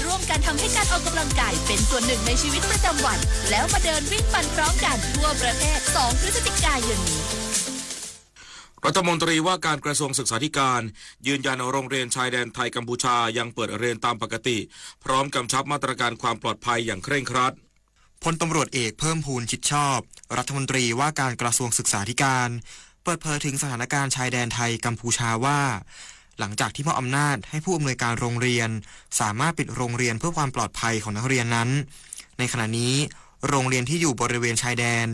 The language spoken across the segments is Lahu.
ร่วมกันทำให้การออกกำลังกายเป็นส่วนหนึ่งในชีวิตประจำวัน แล้วมาเดินวิ่งปั่นพร้อมกันทั่วประเทศ สองพฤศจิกายนนี้ รัฐมนตรีว่าการกระทรวงศึกษาธิการยืนยันโรงเรียนชายแดนไทยกัมพูชายังเปิดเรียนตามปกติ พร้อมกำชับมาตรการความปลอดภัยอย่างเคร่งครัด พลตำรวจเอกเพิ่มพูน ชิดชอบ รัฐมนตรีว่าการกระทรวงศึกษาธิการ เปิดเผยถึงสถานการณ์ชายแดนไทยกัมพูชาว่า หลังจากที่มอบอำนาจให้ผู้อำนวยการโรงเรียน สามารถปิดโรงเรียนเพื่อความปลอดภัยของนักเรียนนั้น ในขณะนี้โรงเรียนที่อยู่บริเวณชายแดน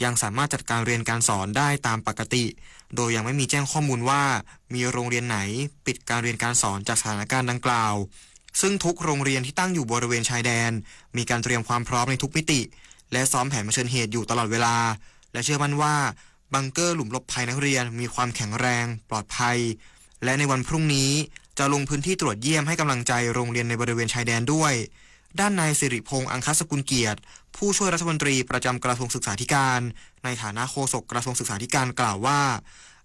ยังสามารถจัดการเรียนการสอนได้ตามปกติ โดยยังไม่มีแจ้งข้อมูลว่ามีโรงเรียนไหนปิดการเรียนการสอนจากสถานการณ์ดังกล่าว ซึ่งทุกโรงเรียนที่ตั้งอยู่บริเวณชายแดน มีการเตรียมความพร้อมในทุกมิติ และซ้อมแผนเผชิญเหตุอยู่ตลอดเวลา และเชื่อมั่นว่าบังเกอร์หลุมหลบภัยนักเรียนมีความแข็งแรง ปลอดภัย และในวันพรุ่งนี้จะลงพื้นที่ตรวจเยี่ยมให้กำลังใจโรงเรียนในบริเวณชายแดนด้วย ด้านนายสิริพงษ์ อังคสกุลเกียรติ ผู้ช่วยรัฐมนตรีประจำกระทรวงศึกษาธิการ ในฐานะโฆษกกระทรวงศึกษาธิการกล่าวว่า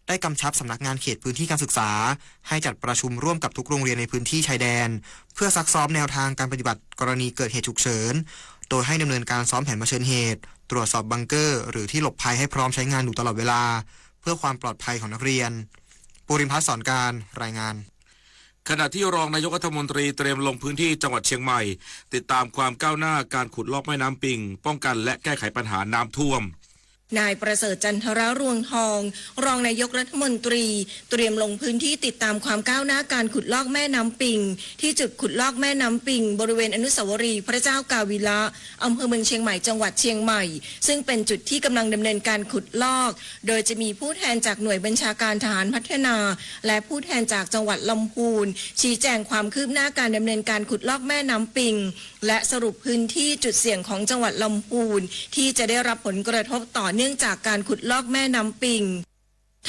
ได้กำชับสำนักงานเขตพื้นที่การศึกษา ให้จัดประชุมร่วมกับทุกโรงเรียนในพื้นที่ชายแดน เพื่อซักซ้อมแนวทางการปฏิบัติกรณีเกิดเหตุฉุกเฉิน โดยให้ดำเนินการซ้อมแผนเผชิญเหตุ ตรวจสอบบังเกอร์ หรือที่หลบภัยให้พร้อมใช้งานอยู่ตลอดเวลา เพื่อความปลอดภัยของนักเรียน ภูริพัฒน์ สอนการ รายงาน ขณะที่รองนายกรัฐมนตรีเตรียมลงพื้นที่จังหวัดเชียงใหม่ ติดตามความก้าวหน้าการขุดลอกแม่น้ำปิง ป้องกันและแก้ไขปัญหาน้ำท่วม นายประเสริฐ จันทรรวงทอง รองนายกรัฐมนตรี เตรียมลงพื้นที่ติดตามความก้าวหน้าการขุดลอกแม่น้ำปิง ที่จุดขุดลอกแม่น้ำปิง บริเวณอนุสาวรีย์พระเจ้ากาวิละ อำเภอเมืองเชียงใหม่ จังหวัดเชียงใหม่ ซึ่งเป็นจุดที่กำลังดำเนินการขุดลอก โดยจะมีผู้แทนจากหน่วยบัญชาการทหารพัฒนา และผู้แทนจากจังหวัดลำพูน ชี้แจงความคืบหน้าการดำเนินการขุดลอกแม่น้ำปิง และสรุปพื้นที่จุดเสี่ยงของจังหวัดลำพูน ที่จะได้รับผลกระทบต่อเนื่องจากการขุดลอกแม่น้ำปิง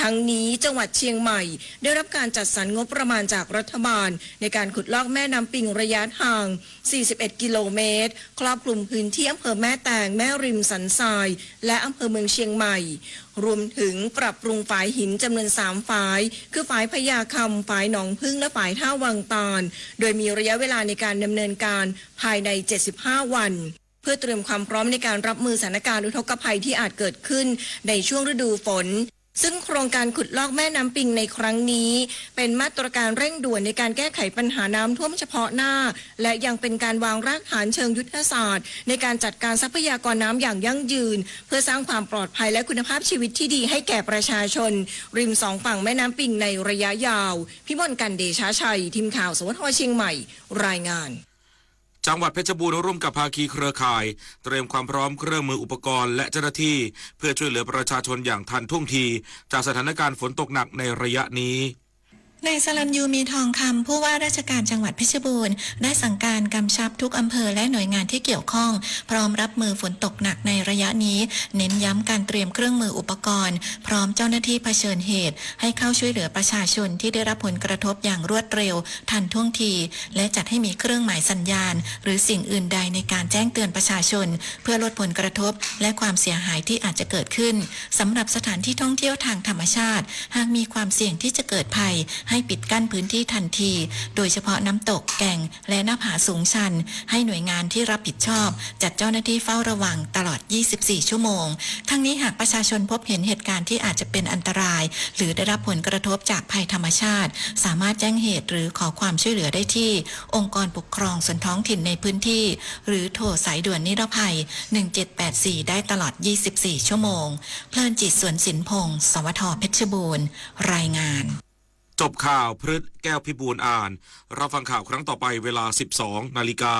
ทั้งนี้จังหวัดเชียงใหม่ได้รับการจัดสรรงบประมาณจากรัฐบาล ในการขุดลอกแม่น้ำปิงระยะทาง สี่สิบเอ็ด กิโลเมตร ครอบคลุมพื้นที่อำเภอแม่แตง แม่ริม สันทราย และอำเภอเมืองเชียงใหม่ รวมถึงปรับปรุงฝายหินจำนวน สาม ฝาย คือฝายพญาคำ ฝายหนองผึ้ง และฝายท่าวังตาล โดยมีระยะเวลาในการดำเนินการภายใน เจ็ดสิบห้า วัน เพื่อเตรียมความพร้อมในการรับมือสถานการณ์อุทกภัยที่อาจเกิดขึ้นในช่วงฤดูฝน ซึ่งโครงการขุดลอกแม่น้ำปิงในครั้งนี้ เป็นมาตรการเร่งด่วนในการแก้ไขปัญหาน้ำท่วมเฉพาะหน้า และยังเป็นการวางรากฐานเชิงยุทธศาสตร์ ในการจัดการทรัพยากรน้ำอย่างยั่งยืน เพื่อสร้างความปลอดภัยและคุณภาพชีวิตที่ดีให้แก่ประชาชน ริมสองฝั่งแม่น้ำปิงในระยะยาว พิมลกรรย์ เดชะชัย ทีมข่าว สวท เชียงใหม่ รายงาน จังหวัดเพชรบูรณ์ร่วมกับภาคีเครือข่าย เตรียมความพร้อมเครื่องมืออุปกรณ์และเจ้าหน้าที่ เพื่อช่วยเหลือประชาชนอย่างทันท่วงที จากสถานการณ์ฝนตกหนักในระยะนี้ นายสรัญยู มีทองคำ ผู้ว่าราชการจังหวัดเพชรบูรณ์ ได้สั่งการกำชับทุกอำเภอและหน่วยงานที่เกี่ยวข้อง พร้อมรับมือฝนตกหนักในระยะนี้ เน้นย้ำการเตรียมเครื่องมืออุปกรณ์ พร้อมเจ้าหน้าที่เผชิญเหตุ ให้เข้าช่วยเหลือประชาชนที่ได้รับผลกระทบอย่างรวดเร็ว ทันท่วงที และจัดให้มีเครื่องหมายสัญญาณ หรือสิ่งอื่นใดในการแจ้งเตือนประชาชน เพื่อลดผลกระทบ และความเสียหายที่อาจจะเกิดขึ้น สำหรับสถานที่ท่องเที่ยวทางธรรมชาติ หากมีความเสี่ยงที่จะเกิดภัย ให้ปิดกั้นพื้นที่ทันที โดยเฉพาะน้ำตก แก่ง และหน้าผาสูงชัน ให้หน่วยงานที่รับผิดชอบ จัดเจ้าหน้าที่เฝ้าระวังตลอด ยี่สิบสี่ ชั่วโมง ทั้งนี้หากประชาชนพบเห็นเหตุการณ์ที่อาจจะเป็นอันตราย หรือได้รับผลกระทบจากภัยธรรมชาติ สามารถแจ้งเหตุหรือขอความช่วยเหลือได้ที่องค์กรปกครองส่วนท้องถิ่นในพื้นที่ หรือโทรสายด่วนนิรภัย หนึ่งเจ็ดแปดสี่ ได้ตลอด ยี่สิบสี่ ชั่วโมง เพลินจิต สวนสินพงศ์ สวท เพชรบูรณ์ รายงาน จบข่าว พฤษ แก้วพิบูลอ่าน รับฟังข่าวครั้งต่อไปเวลา สิบสอง นาฬิกา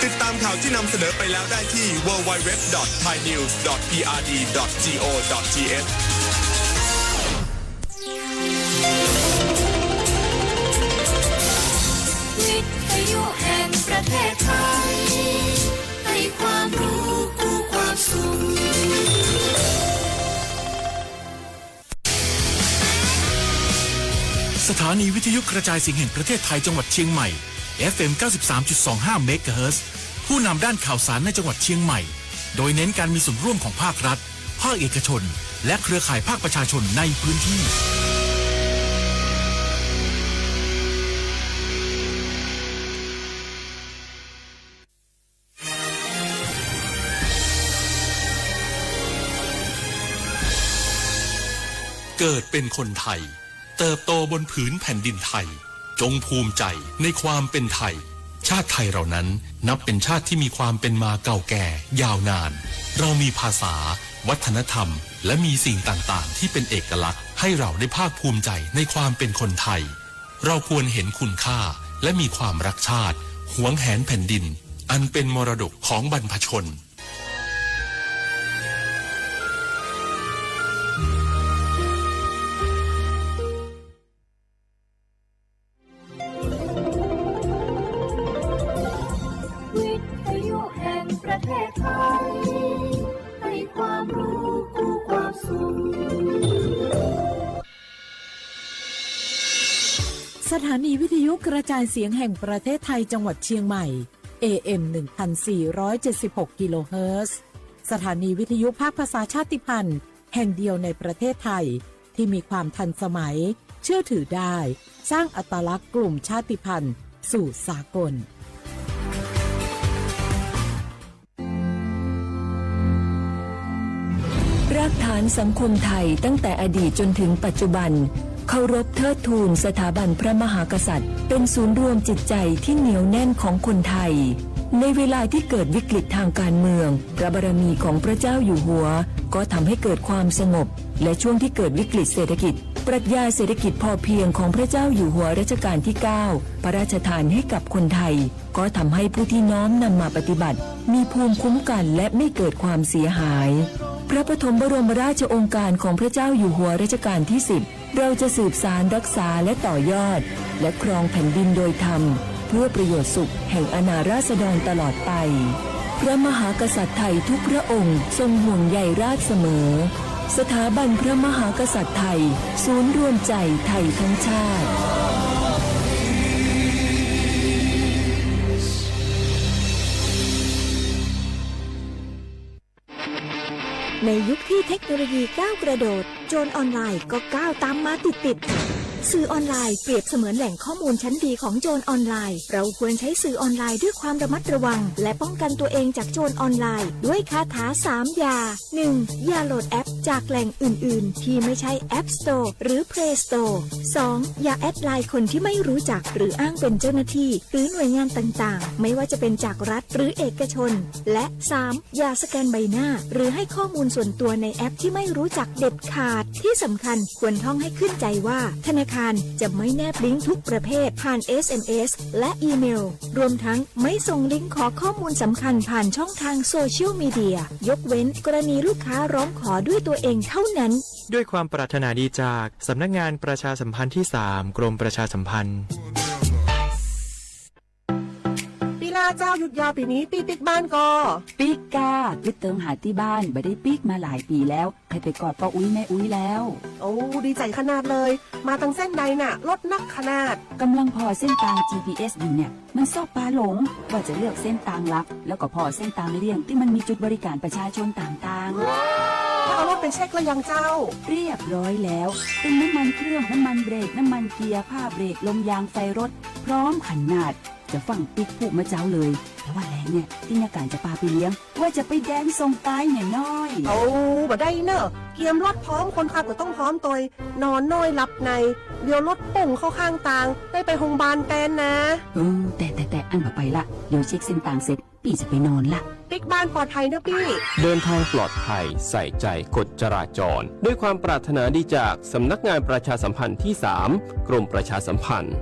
ติดตามข่าวที่นำเสนอไปแล้วได้ที่ ดับเบิลยู ดับเบิลยู ดับเบิลยู ดอท ไทยนิวส์ ดอท พีอาร์ดี ดอท จี โอ ดอท ที เอช วิทยุแห่งประเทศไทย ให้ความรู้คู่ความสุข สถานีวิทยุกระจายเสียงแห่งประเทศไทยจังหวัดเชียงใหม่ เอฟเอ็ม เก้าสิบสามจุดสองห้า เมกะเฮิรตซ์ ผู้นำด้านข่าวสารในจังหวัดเชียงใหม่ โดยเน้นการมีส่วนร่วมของภาครัฐ ภาคเอกชน และเครือข่ายภาคประชาชนในพื้นที่ เกิดเป็นคนไทย เติบโตบนผืนแผ่นดินไทย จงภูมิใจในความเป็นไทย ชาติไทยเรานั้นนับเป็นชาติที่มีความเป็นมาเก่าแก่ยาวนาน เรามีภาษา วัฒนธรรม และมีสิ่งต่างๆ ที่เป็นเอกลักษณ์ให้เราได้ภาคภูมิใจในความเป็นคนไทย เราควรเห็นคุณค่า และมีความรักชาติ หวงแหนแผ่นดิน อันเป็นมรดกของบรรพชน วิทยุแห่งประเทศไทย ให้ความรู้คู่ความสุข สถานีวิทยุกระจายเสียงแห่งประเทศไทยจังหวัดเชียงใหม่ เอเอ็ม หนึ่งพันสี่ร้อยเจ็ดสิบหก กิโลเฮิรตซ์ สถานีวิทยุภาคภาษาชาติพันธุ์แห่งเดียวในประเทศไทย ที่มีความทันสมัย เชื่อถือได้ สร้างอัตลักษณ์กลุ่มชาติพันธุ์สู่สากล รากฐานสังคมไทยตั้งแต่อดีตจนถึงปัจจุบัน เคารพเทิดทูนสถาบันพระมหากษัตริย์ เป็นศูนย์รวมจิตใจที่เหนียวแน่นของคนไทย ในเวลาที่เกิดวิกฤตทางการเมือง พระบารมีของพระเจ้าอยู่หัว ก็ทำให้เกิดความสงบ และช่วงที่เกิดวิกฤตเศรษฐกิจ ปรัชญาเศรษฐกิจพอเพียงของพระเจ้าอยู่หัวรัชกาลที่ เก้า พระราชทานให้กับคนไทย ก็ทำให้ผู้ที่น้อมนำมาปฏิบัติ มีภูมิคุ้มกันและไม่เกิดความเสียหาย พระปฐมบรมราชโองการของพระเจ้าอยู่หัวรัชกาลที่ สิบ เราจะสืบสานรักษาและต่อยอด และครองแผ่นดินโดยธรรม เพื่อประโยชน์สุขแห่งอาณาราษฎรตลอดไป พระมหากษัตริย์ไทยทุกพระองค์ทรงห่วงใยราษฎร์เสมอ สถาบันพระมหากษัตริย์ไทย ศูนย์รวมใจไทยทั้งชาติ ในยุคที่เทคโนโลยีก้าวกระโดด โจรออนไลน์ก็ก้าวตามมาติดๆ สื่อออนไลน์เปรียบเสมือนแหล่งข้อมูลชั้นดีของโจรออนไลน์ เราควรใช้สื่อออนไลน์ด้วยความระมัดระวัง และป้องกันตัวเองจากโจรออนไลน์ ด้วยคาถาสามอย่า หนึ่ง อย่าโหลดแอปจากแหล่งอื่นๆ ที่ไม่ใช่ App Store หรือ Play Store สอง อย่าแอดไลน์คนที่ไม่รู้จัก หรืออ้างเป็นเจ้าหน้าที่ หรือหน่วยงานต่างๆ ไม่ว่าจะเป็นจากรัฐหรือเอกชน และ สาม อย่าสแกนใบหน้า หรือให้ข้อมูลส่วนตัวในแอปที่ไม่รู้จักเด็ดขาด ที่สำคัญควรท่องให้ขึ้นใจว่า ธนาคารจะไม่แนบลิงก์ทุกประเภทผ่าน เอสเอ็มเอส และอีเมล รวมทั้งไม่ส่งลิงก์ขอข้อมูลสำคัญผ่านช่องทางโซเชียลมีเดีย ยกเว้นกรณีลูกค้าร้องขอด้วยตัวเองเท่านั้น ด้วยความปรารถนาดีจากสำนักงานประชาสัมพันธ์ที่ สาม กรมประชาสัมพันธ์ ปีหน้าเจ้าหยุดยาวปีนี้ปี้ปิ๊กบ้านก่อ ปิ๊กก้า กึ๊ดเติงหาตี้บ้าน บ่ได้ปิ๊กมาหลายปี๋แล้ว ใค่ไปกอดป้ออุ๊ยแม่อุ๊ยแล้ว โอ้ ดีใจ๋ขนาดเลย มาตังเส้นใดน่ะ รถนักขนาด กำลังผ่อเส้นตาง จีพีเอส อยู่เนี่ย มันซอกปาหลง ว่าจะเลือกเส้นตางลัก แล้วก็ผ่อเส้นตางเลี่ยงตี้มันมีจุดบริการประชาชนต่างๆ แล้วเอารถไปเช็คแล้วยังเจ้า เรียบร้อยแล้ว ตึงน้ำมันเครื่อง น้ำมันเบรก น้ำมันเกียร์ ผ้าเบรก ลมยาง ไฟรถ พร้อมขนาด จะฟั่งปิ๊กพูกเมื่อเจ๊าเลย แต่ว่าแลงเนี่ย ตี้เยียะก๋านจะปาไปเลี้ยง ว่าจะไปแดนส่งตายเนี่ยน้อย โอ้ บ่ได้เน่อ เกียมรถพร้อม คนขับก็ต้องพร้อมตวย นอนน้อยหลับใน เดี๋ยวรถป่งเข้าข้างตาง ได้ไปโฮงบาลแตนนะ เออ แต่ แต่ แต่ อั้นบ่ไปละ เดี๋ยวเช็คเส้นตางเสร็จ ปี้จะไปนอนละ ปิ๊กบ้านปลอดภัยเน่อปี้ เดินทางปลอดภัย ใส่ใจกฎจราจร ด้วยความปรารถนาดีจากสำนักงานประชาสัมพันธ์ที่ สาม กรมประชาสัมพันธ์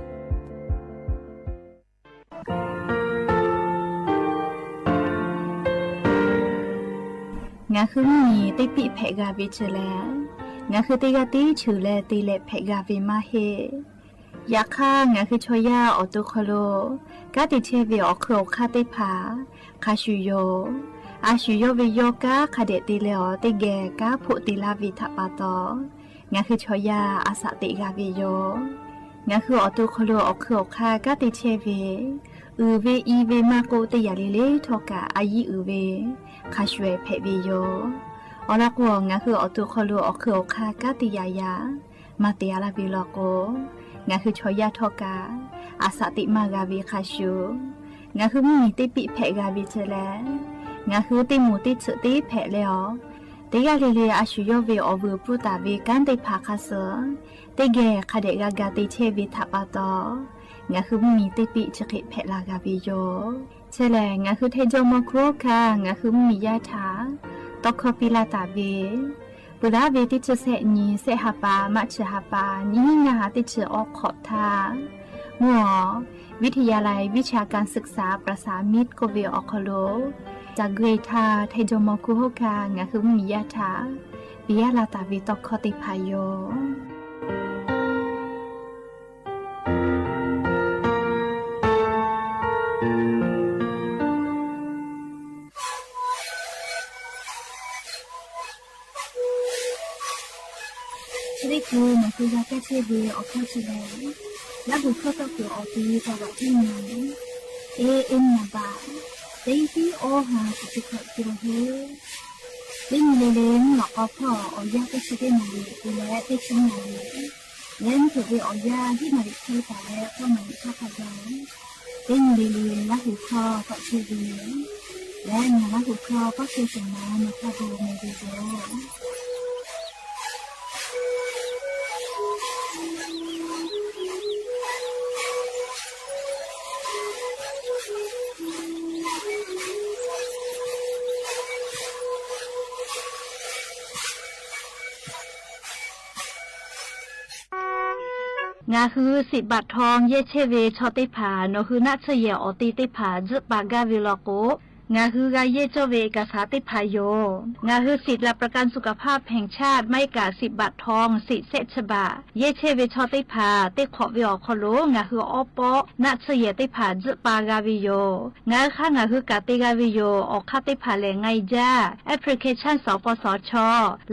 Ngaˬ hui mvuhˇ miˬ teˇ piˆ hpehꞈ g'a ve chi leh, ngaˬ hui teˇ g'aˇ tiˉ cheuˬ leh te leh hpehꞈ g'a ve maˇ heˆ. Yaꞈ hk'aˇ, ngaˬ hui chaw yaˇ awˬ to hk'aw lo kanˉ te chehˇ ve awˬ hk'eun awˬ hk'aˇ teˇ hpaˍ hk'a shuˍ yoˬ. A shuˍ yawˇ ve yawˇ kanˉ hk'a dehꞈ te leh awˬ teˇ geh kanˉ hpoˆ te laˇ ve htaꞈ pa taw, ngaˬ hui chaw yaˇ a shaꞈ teꞈ g'a ve yoˬ. Ngaˬ hui awˬ to hk'aw lo awˬ hk'eun awˬ hk'aˇ kanˉ te chehˇ ve, uiˍ ve i ve maˇ k'oˆ, teˇ yanˇ le le htawˇ kaꞈ a yiˇ uiˍ ve hk'a shuˍ ehˍ hpehꞈ ve yoˬ. Awˬ lawn k'o, ngaˬ hui awˬ to hk'aw lo awˬ hk'eun awˬ hk'aˇ kanˉ te yaꞈ yaꞈ maˇ te a laˇ ve law k'o, ngaˬ hui chaw yaˇ htawˇ kaꞈ a shaꞈ teꞈ maˇ g'a ve hk'a shuˍ, ngaˬ hui mvuhˇ miˬ teˇ piˆ hpehꞈ g'a ve chi leh, ngaˬ hui teˇ moˍ teˇ tsuhꞈ teˇ hpehꞈ leh awˬ, Teˇ g'aˇ le le a shu yawˇ ve awˬ vuiˬ pfuhˇ taˍ ve kanˉ teˇ hpaˍ hk'a suh teˇ geh hk'a dehꞈ g'a ga te chehˇ ve htaꞈ pa taw, ngaˬ hui mvuhˇmiˬ teˇ piˆ chi hk'e hpehꞈ la g'a ve yoˬ. Chi lehˬ, ngaˬ hui Htaiˍ jawˇmawˇ hkunˉ hawˉ hkanˇ ngaˬ hui mvuhˇmiˬ yaˇ htaꞈ tawˇ hkawˇ piˇ laˇ taˍ ve, peuˬ laˉ ve teˇ chi sehˆ nyi, sehˆ ha pa, March ha pa, nyiˇ hinˉ ngaˇ ha teˇ chi awˬ hk'awꞈ htaˇ, mvuhˇ awˬ วิทยาลัยวิชาการศึกษาประสามิตร k'oˆ ve awˬ hk'aw lo, caˬ gui htaˇ Htaiˍ jawˇmawˇ hkunˉ hawˉ hkanˇ ngaˬ hui mvuhˇmiˬ yaˇ htaꞈ piˇ laˇ taˍ ve tawˇ hkawˇ teˇ hpaˍ yoˬ. Chi teˇ hkui ngaˬ hui g'a kaˇ chehˇ ve awˬ hkawˇ chi lehˬ, Laˇ huˍ hkawˇ tawˆ kuiˬ awˬ ti taw vaꞈ teˇ nyi, teˇ nyi baꞈ, teˇ tiˉ awˇ ha chi hk'e hk'awꞈ te la heˆ. Teˇ nyi le le mvuhˇ lawꞈ k'aw hpawˇ awˬ yanˇ teˇ chi teˇ naˍ riˍ te leh teˇ chi naˍ riˍ, leh mvuhˇ hpeuꞈ ve awˬ yanˇ hiˉ naˍ riˍ hk'e taˍ leh k'awˇ naˍ riˍ hk'aˇ hk'a gaˬ, teˇ nyi le le Laˇ huˍ hkawˇ tawˆ chehˇ ve yoˬ. Leh ngaˬ Laˇ huˍ hkawˇ k'awꞈ chehˇ shehˍ ma nawˬ hk'a gaˬ meh ve yoˬ. Ngaˬ hui siꞈ baꞈ htaw yehˇ chehˇ ve chaw teˇ hpaˍ nawˬ hui naˆ tsuhˇ yehˬ awˬ te teˇ hpaˍ tzuhˆ pa gaˇ ve law k'o, ngaˬ hui g'a yehˇ cawˇ ve เอกสาร teˇ hpaˍ yoˬ. Ngaˬ hui สิทธิ์หลักประกันสุขภาพแห่งชาติ maˇ heˆ kaꞈ siꞈ baꞈ htaw siꞈ shehˆ chi baꞈ yehˇ chehˇ ve chaw teˇ hpaˍ teˇ hk'awꞈ ve awˬ hk'aw lo ngaˬ hui awˉ pawˆ naˆ tsuhˇ yehˬ teˇ hpaˍ tzuhˆ pa g'a ve yoˬ. Ngaˬ hui hk'aˇ ngaˬ hui kaꞈ te g'a ve yoˬ. Awˬ hk'aˇ teˇ hpaˍ lehˬ, งานยาก application สปสช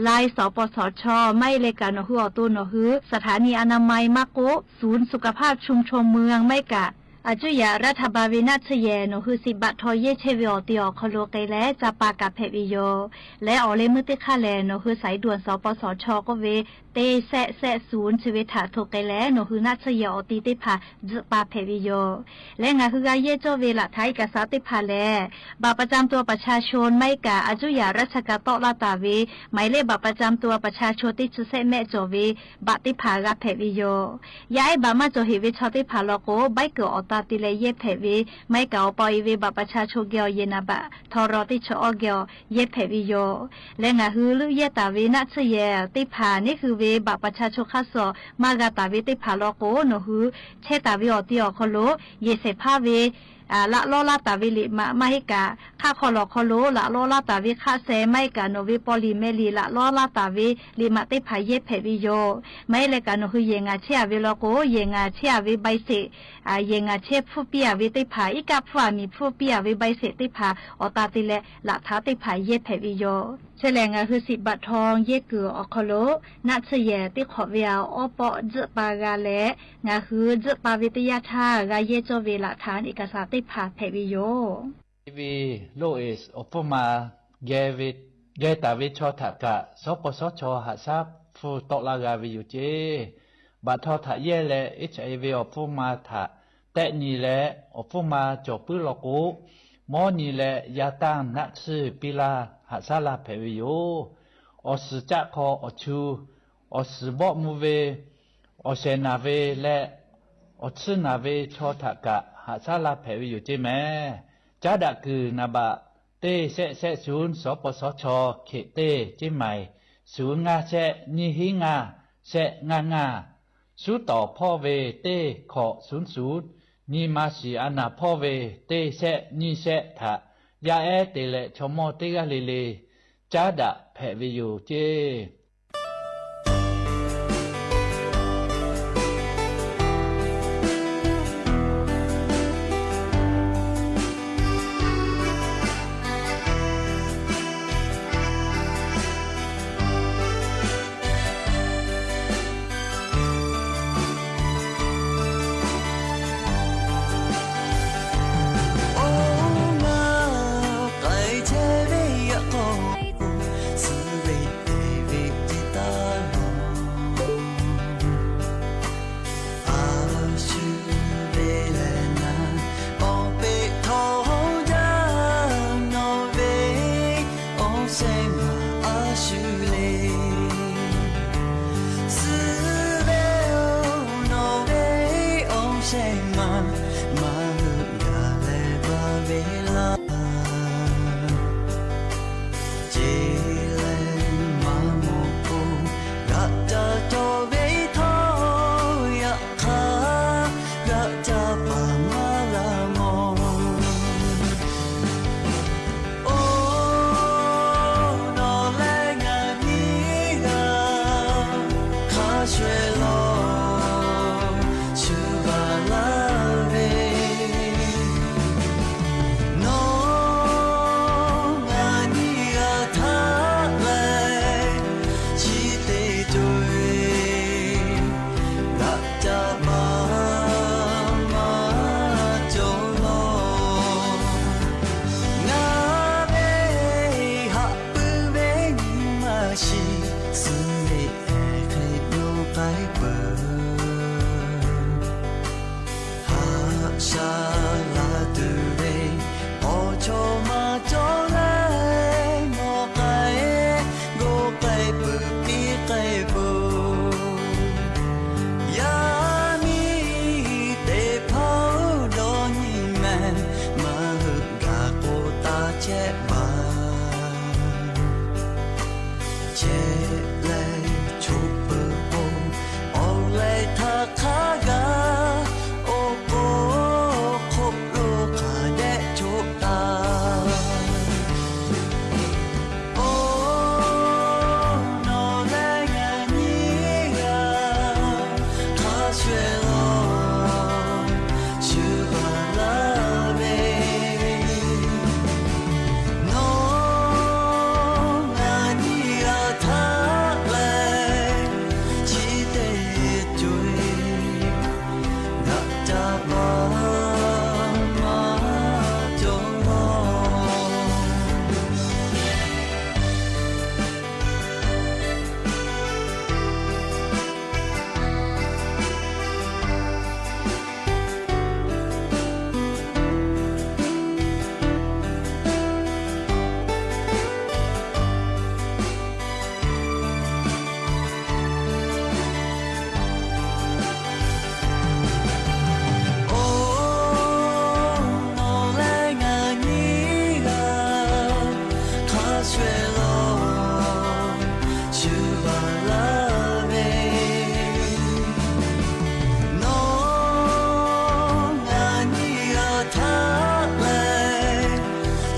Line สปสช maˇ heˆ leh kaꞈ nawˬ hui awˬ to nawˬ hui สถานีอนามัย maˇ k'oˆ ศูนย์สุขภาพชุมชนเมือง maˇ heˆ kaꞈ อายุทยารัฐบาล ve naˆ tsuhˇ yehˬ nawˬ hui siꞈ baꞈ htaw yehˇ chehˇ ve awˬ te awˬ hk'aw lo k'ai leh ca pa kaꞈ hpehꞈ ve yoˬ. Leh awˬ leh meuˇ teˇ hk'aˇ lehˬ nawˬ hui สายด่วน สปสช k'oˆ ve teˇ shehˆ shehˆ ศูนย์ chi ve htaꞈ hto k'ai leh nawˬ hui naˆ tsuhˇ yehˬ awˬ te teˇ hpaˍ tzuhˆ pa hpehꞈ ve yoˬ. Leh ngaˬ hui g'a yehˇ cawˇ ve หลักฐานเอกสาร teˇ hpaˍ lehˬ, บัตรประจำตัวประชาชน maˇ heˆ kaꞈ อายุทยาราชการ tawˆ laˇ taˍ ve หมายเลขบัตรประจำตัวประชาชน teˇ chi shehˆ mehˆ cawˬ ve บัตร teˇ hpaˍ g'a hpehꞈ ve yoˬ. Yaˇ ehˉ บัตร maˇ cawˬ heꞈ ve chaw teˇ hpaˍ law k'o, ใบเกิด awˬ ta te leh yehˇ hpehꞈ ve, maˇ heˆ kaꞈ awˬ pa awˬ e ve บัตรประชาชน geh awˬ yehˬ naˍ baꞈ htaw raw teˇ chi awˇ geh awˬ yehˇ hpehꞈ ve yoˬ. Leh ngaˬ hui leuˆ yehˇ taˍ ve naˆ tsuhˇ yehˬ teˇ hpaˍ neˇ hui ve บัตรประชาชน hk'aˇ suh maˇ g'a taˍ ve teˇ hpaˍ law k'o, nawˬ hui chehˇ taˍ ve awˬ te awˬ hk'aw lo yehˬ shehˍ hpaˇ ve laꞈ lawˇ laˇ taˍ ve liꞈ maꞈ maˇ heˆ kaꞈ, hk'aˆ hk'aw lawˬ hk'aw lo laꞈ lawˇ laˇ taˍ ve hk'aˆ sheh maˇ heˆ kaꞈ nawˬ ve paw liꞈ meh liꞈ laꞈ lawˇ laˇ taˍ ve liꞈ maꞈ teˇ hpaˍ yehˇ hpehꞈ ve yoˬ. Maˇ heˆ leh kaꞈ nawˬ hui yehˬ ngaˬ chehˇ a ve law k'o, yehˬ ngaˬ chehˇ a ve ใบเสร็จ, yehˬ ngaˬ chehˇ hpfuhˇ piˇ a ve teˇ hpaˍ, iˉ kaˆ hpfuhˇ a miˬ hpfuhˇ piˇ a ve ใบเสร็จ teˇ hpaˍ awˬ ta te leh laꞈ htaꞈ teˇ hpaˍ yehˇ hpehꞈ ve yoˬ. Chi lehˬ ngaˬ hui siꞈ baꞈ htaw yehˇ kuiˬ awˬ hk'aw lo naˆ tsuhˇ yehˬ teˇ hk'awꞈ ve a awˉ pawˆ tzuhˆ pa g'a leh, ngaˬ hui tzuhˆ pa ve teˇ yanˇ htaˇ g'a yehˇ cawˇ ve หลักฐานเอกสาร teˇ hpaˍ hpehꞈ ve yoˬ. David Lloyd awˬ hpfuhˇ ma geh taˍ ve chaw htaꞈ kaꞈ สปสช haꞈ shaˉ hpfuhˇ tawˆ laˇ g'a ve yoˬ ceˇ. Baꞈ htaw htaꞈ yehˇ leh HIV awˬ hpfuhˇ ma htaꞈ tehˆ nyi leh awˬ hpfuhˇ ma cawˬ puiˉ law k'o, mawˇ nyi leh yaˇ tanˇ naˆ tsuhˇ piˇ laˇ haꞈ shaˉ laˇ hpehꞈ ve yoˬ. Awˬ suhˍ caˆ hk'aw awˬ chu, awˬ suhˍ bawˆ mvuh ve, awˬ shehˍ naˬ ve leh awˬ tsuhˇ naˬ ve chaw htaꞈ kaꞈ haꞈ shaˉ laˇ hpehꞈ ve yoˬ ceˇ meh. Caˉ daꞈ kuiˬ naˍ baꞈ teˇ shehˆ shehˆ ศูนย์ สปสช hkeꞈ teˇ ceˇ maiˍ ศูนย์ ngaˇ shehˆ nyiˇ hinˉ ngaˇ shehˆ ngaˇ ngaˇ, suˉ tawˍ hpawˇ ve teˇ hkawꞈ ศูนย์ ศูนย์, nyi ma shiˍ a naˍ hpawˇ ve teˇ shehˆ nyiˇ shehˆ htaꞈ yaˇ ehˉ te leh chaw mawˇ teˇ g'aˇ le le caˉ daꞈ hpehꞈ ve yoˬ ceˇ. Awˬ ngaˬ k'ai chehˇ ve yaꞈ k'aw, suh ve te ve Haꞈ sha la tuˬ ve awˬ chawˇ maˇ cawˬ leh, nawˬ k'ai g'awˇ k'ai peuˬ piˇ k'ai peuˬ. Yaˇ miˇ teˇ hpaˍ-oˬ, dawˇ nyi mehˍ, maˇ hui gaˬ k'o taˇ chehˇ baˬ. Chehˇ leh choˬ peuˬ k'o, awˬ leh htaˇ hk'a gaˬ, oˇ k'o hk'oˆ lo hk'a dehꞈ choˬ taˍ. Oˬ, nawˬ leh ngaˬ nyiˇ g'aˇ hk'a shuˍ shuˍ laˇ laˇ ve, nawˬ ngaˬ nyiˇ g'aˇ htaꞈ leh chi teˇ co-e g'aꞈ ca paˍ maˇ cawˬ law. Oˬ, nawˬ leh ngaˬ nyiˇ g'aˇ hk'a shuˍ laˇ shuˍ laˇ ve, nawˬ ngaˬ nyiˇ g'aˇ htaꞈ leh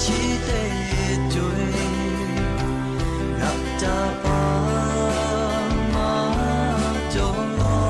chi teˇ co-e g'aꞈ ca paˍ maˇ cawˬ law.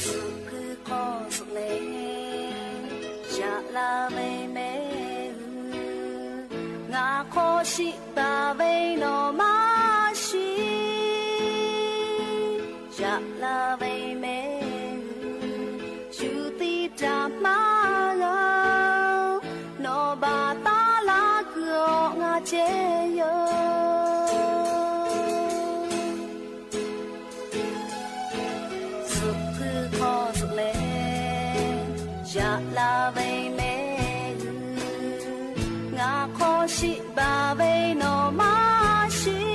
Zuhꞈ hkui hk'aw zuhꞈ leh, yaꞈ la ve mehˆ g'uiˬ, ngaˬ hk'aw shiˆ baˬ ve nawˬ maˇ shiˍ. Yaꞈ la ve mehˆ g'uiˬ, shu tiˇ htaꞈ maˇ g'a, nawˬ baˬ taˉ laˇ kuiˬ awˬ ngaˬ ceh yoˬ. Zuhꞈ hkui hk'aw zuhꞈ leh, yaꞈ la ve mehˆ g'uiˬ, ngaˬ hk'aw shiˆ baˬ ve nawˬ maˇ shiˍ.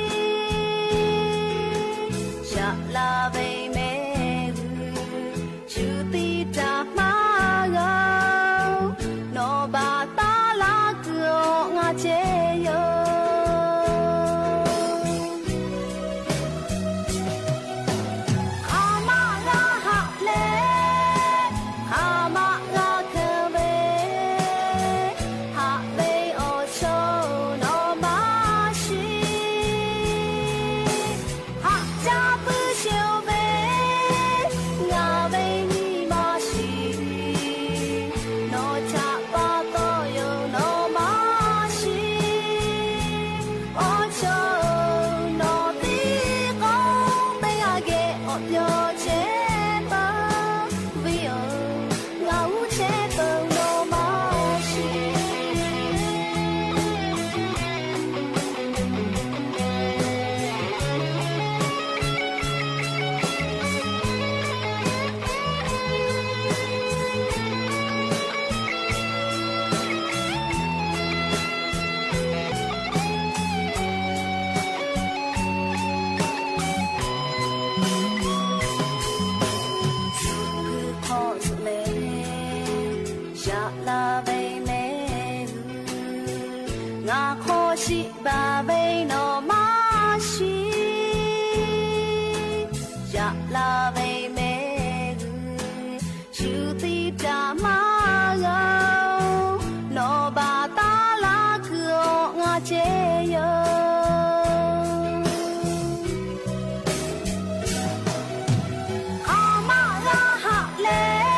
Yaꞈ la ve mehˆ g'uiˬ, shu tiˇ htaꞈ maˇ g'a, nawˬ baˬ taˉ laˇ kuiˬ awˬ ngaˬ ceh yoˬ. Hk'aˬ ma g'a haꞈ leh, hk'aˬ ma g'a hkeu ve, haꞈ ve awˬ chawˇ nawˬ maˇ shiˍ. Haꞈ ca puiˉ sheˍ-oˬ ve, ngaˬ ve nyi ma shiˍ. Nawˬ htaꞈ pa taw yoˬ nawˬ maˇ shiˍ. Awˬ chawˇ nawˬ tiˉ k'awꞈ teˇ g'aˇ geh awˬ pyaw chehˇ peuˬ ve yoˬ. Ngaˬ uˉ chehˇ peuˬ nawˬ maˇ shiˍ. Baˬ ve nawˬ maˇ shiˍ, yaꞈ la ve mehˆ g'uiˬ, shu tiˇ htaꞈ maˇ g'a-oˬ, nawˬ baˬ taˉ laˇ kuiˬ awˬ ngaˬ ceh yoˬ. Hk'aˬ maˆ g'a haꞈ leh,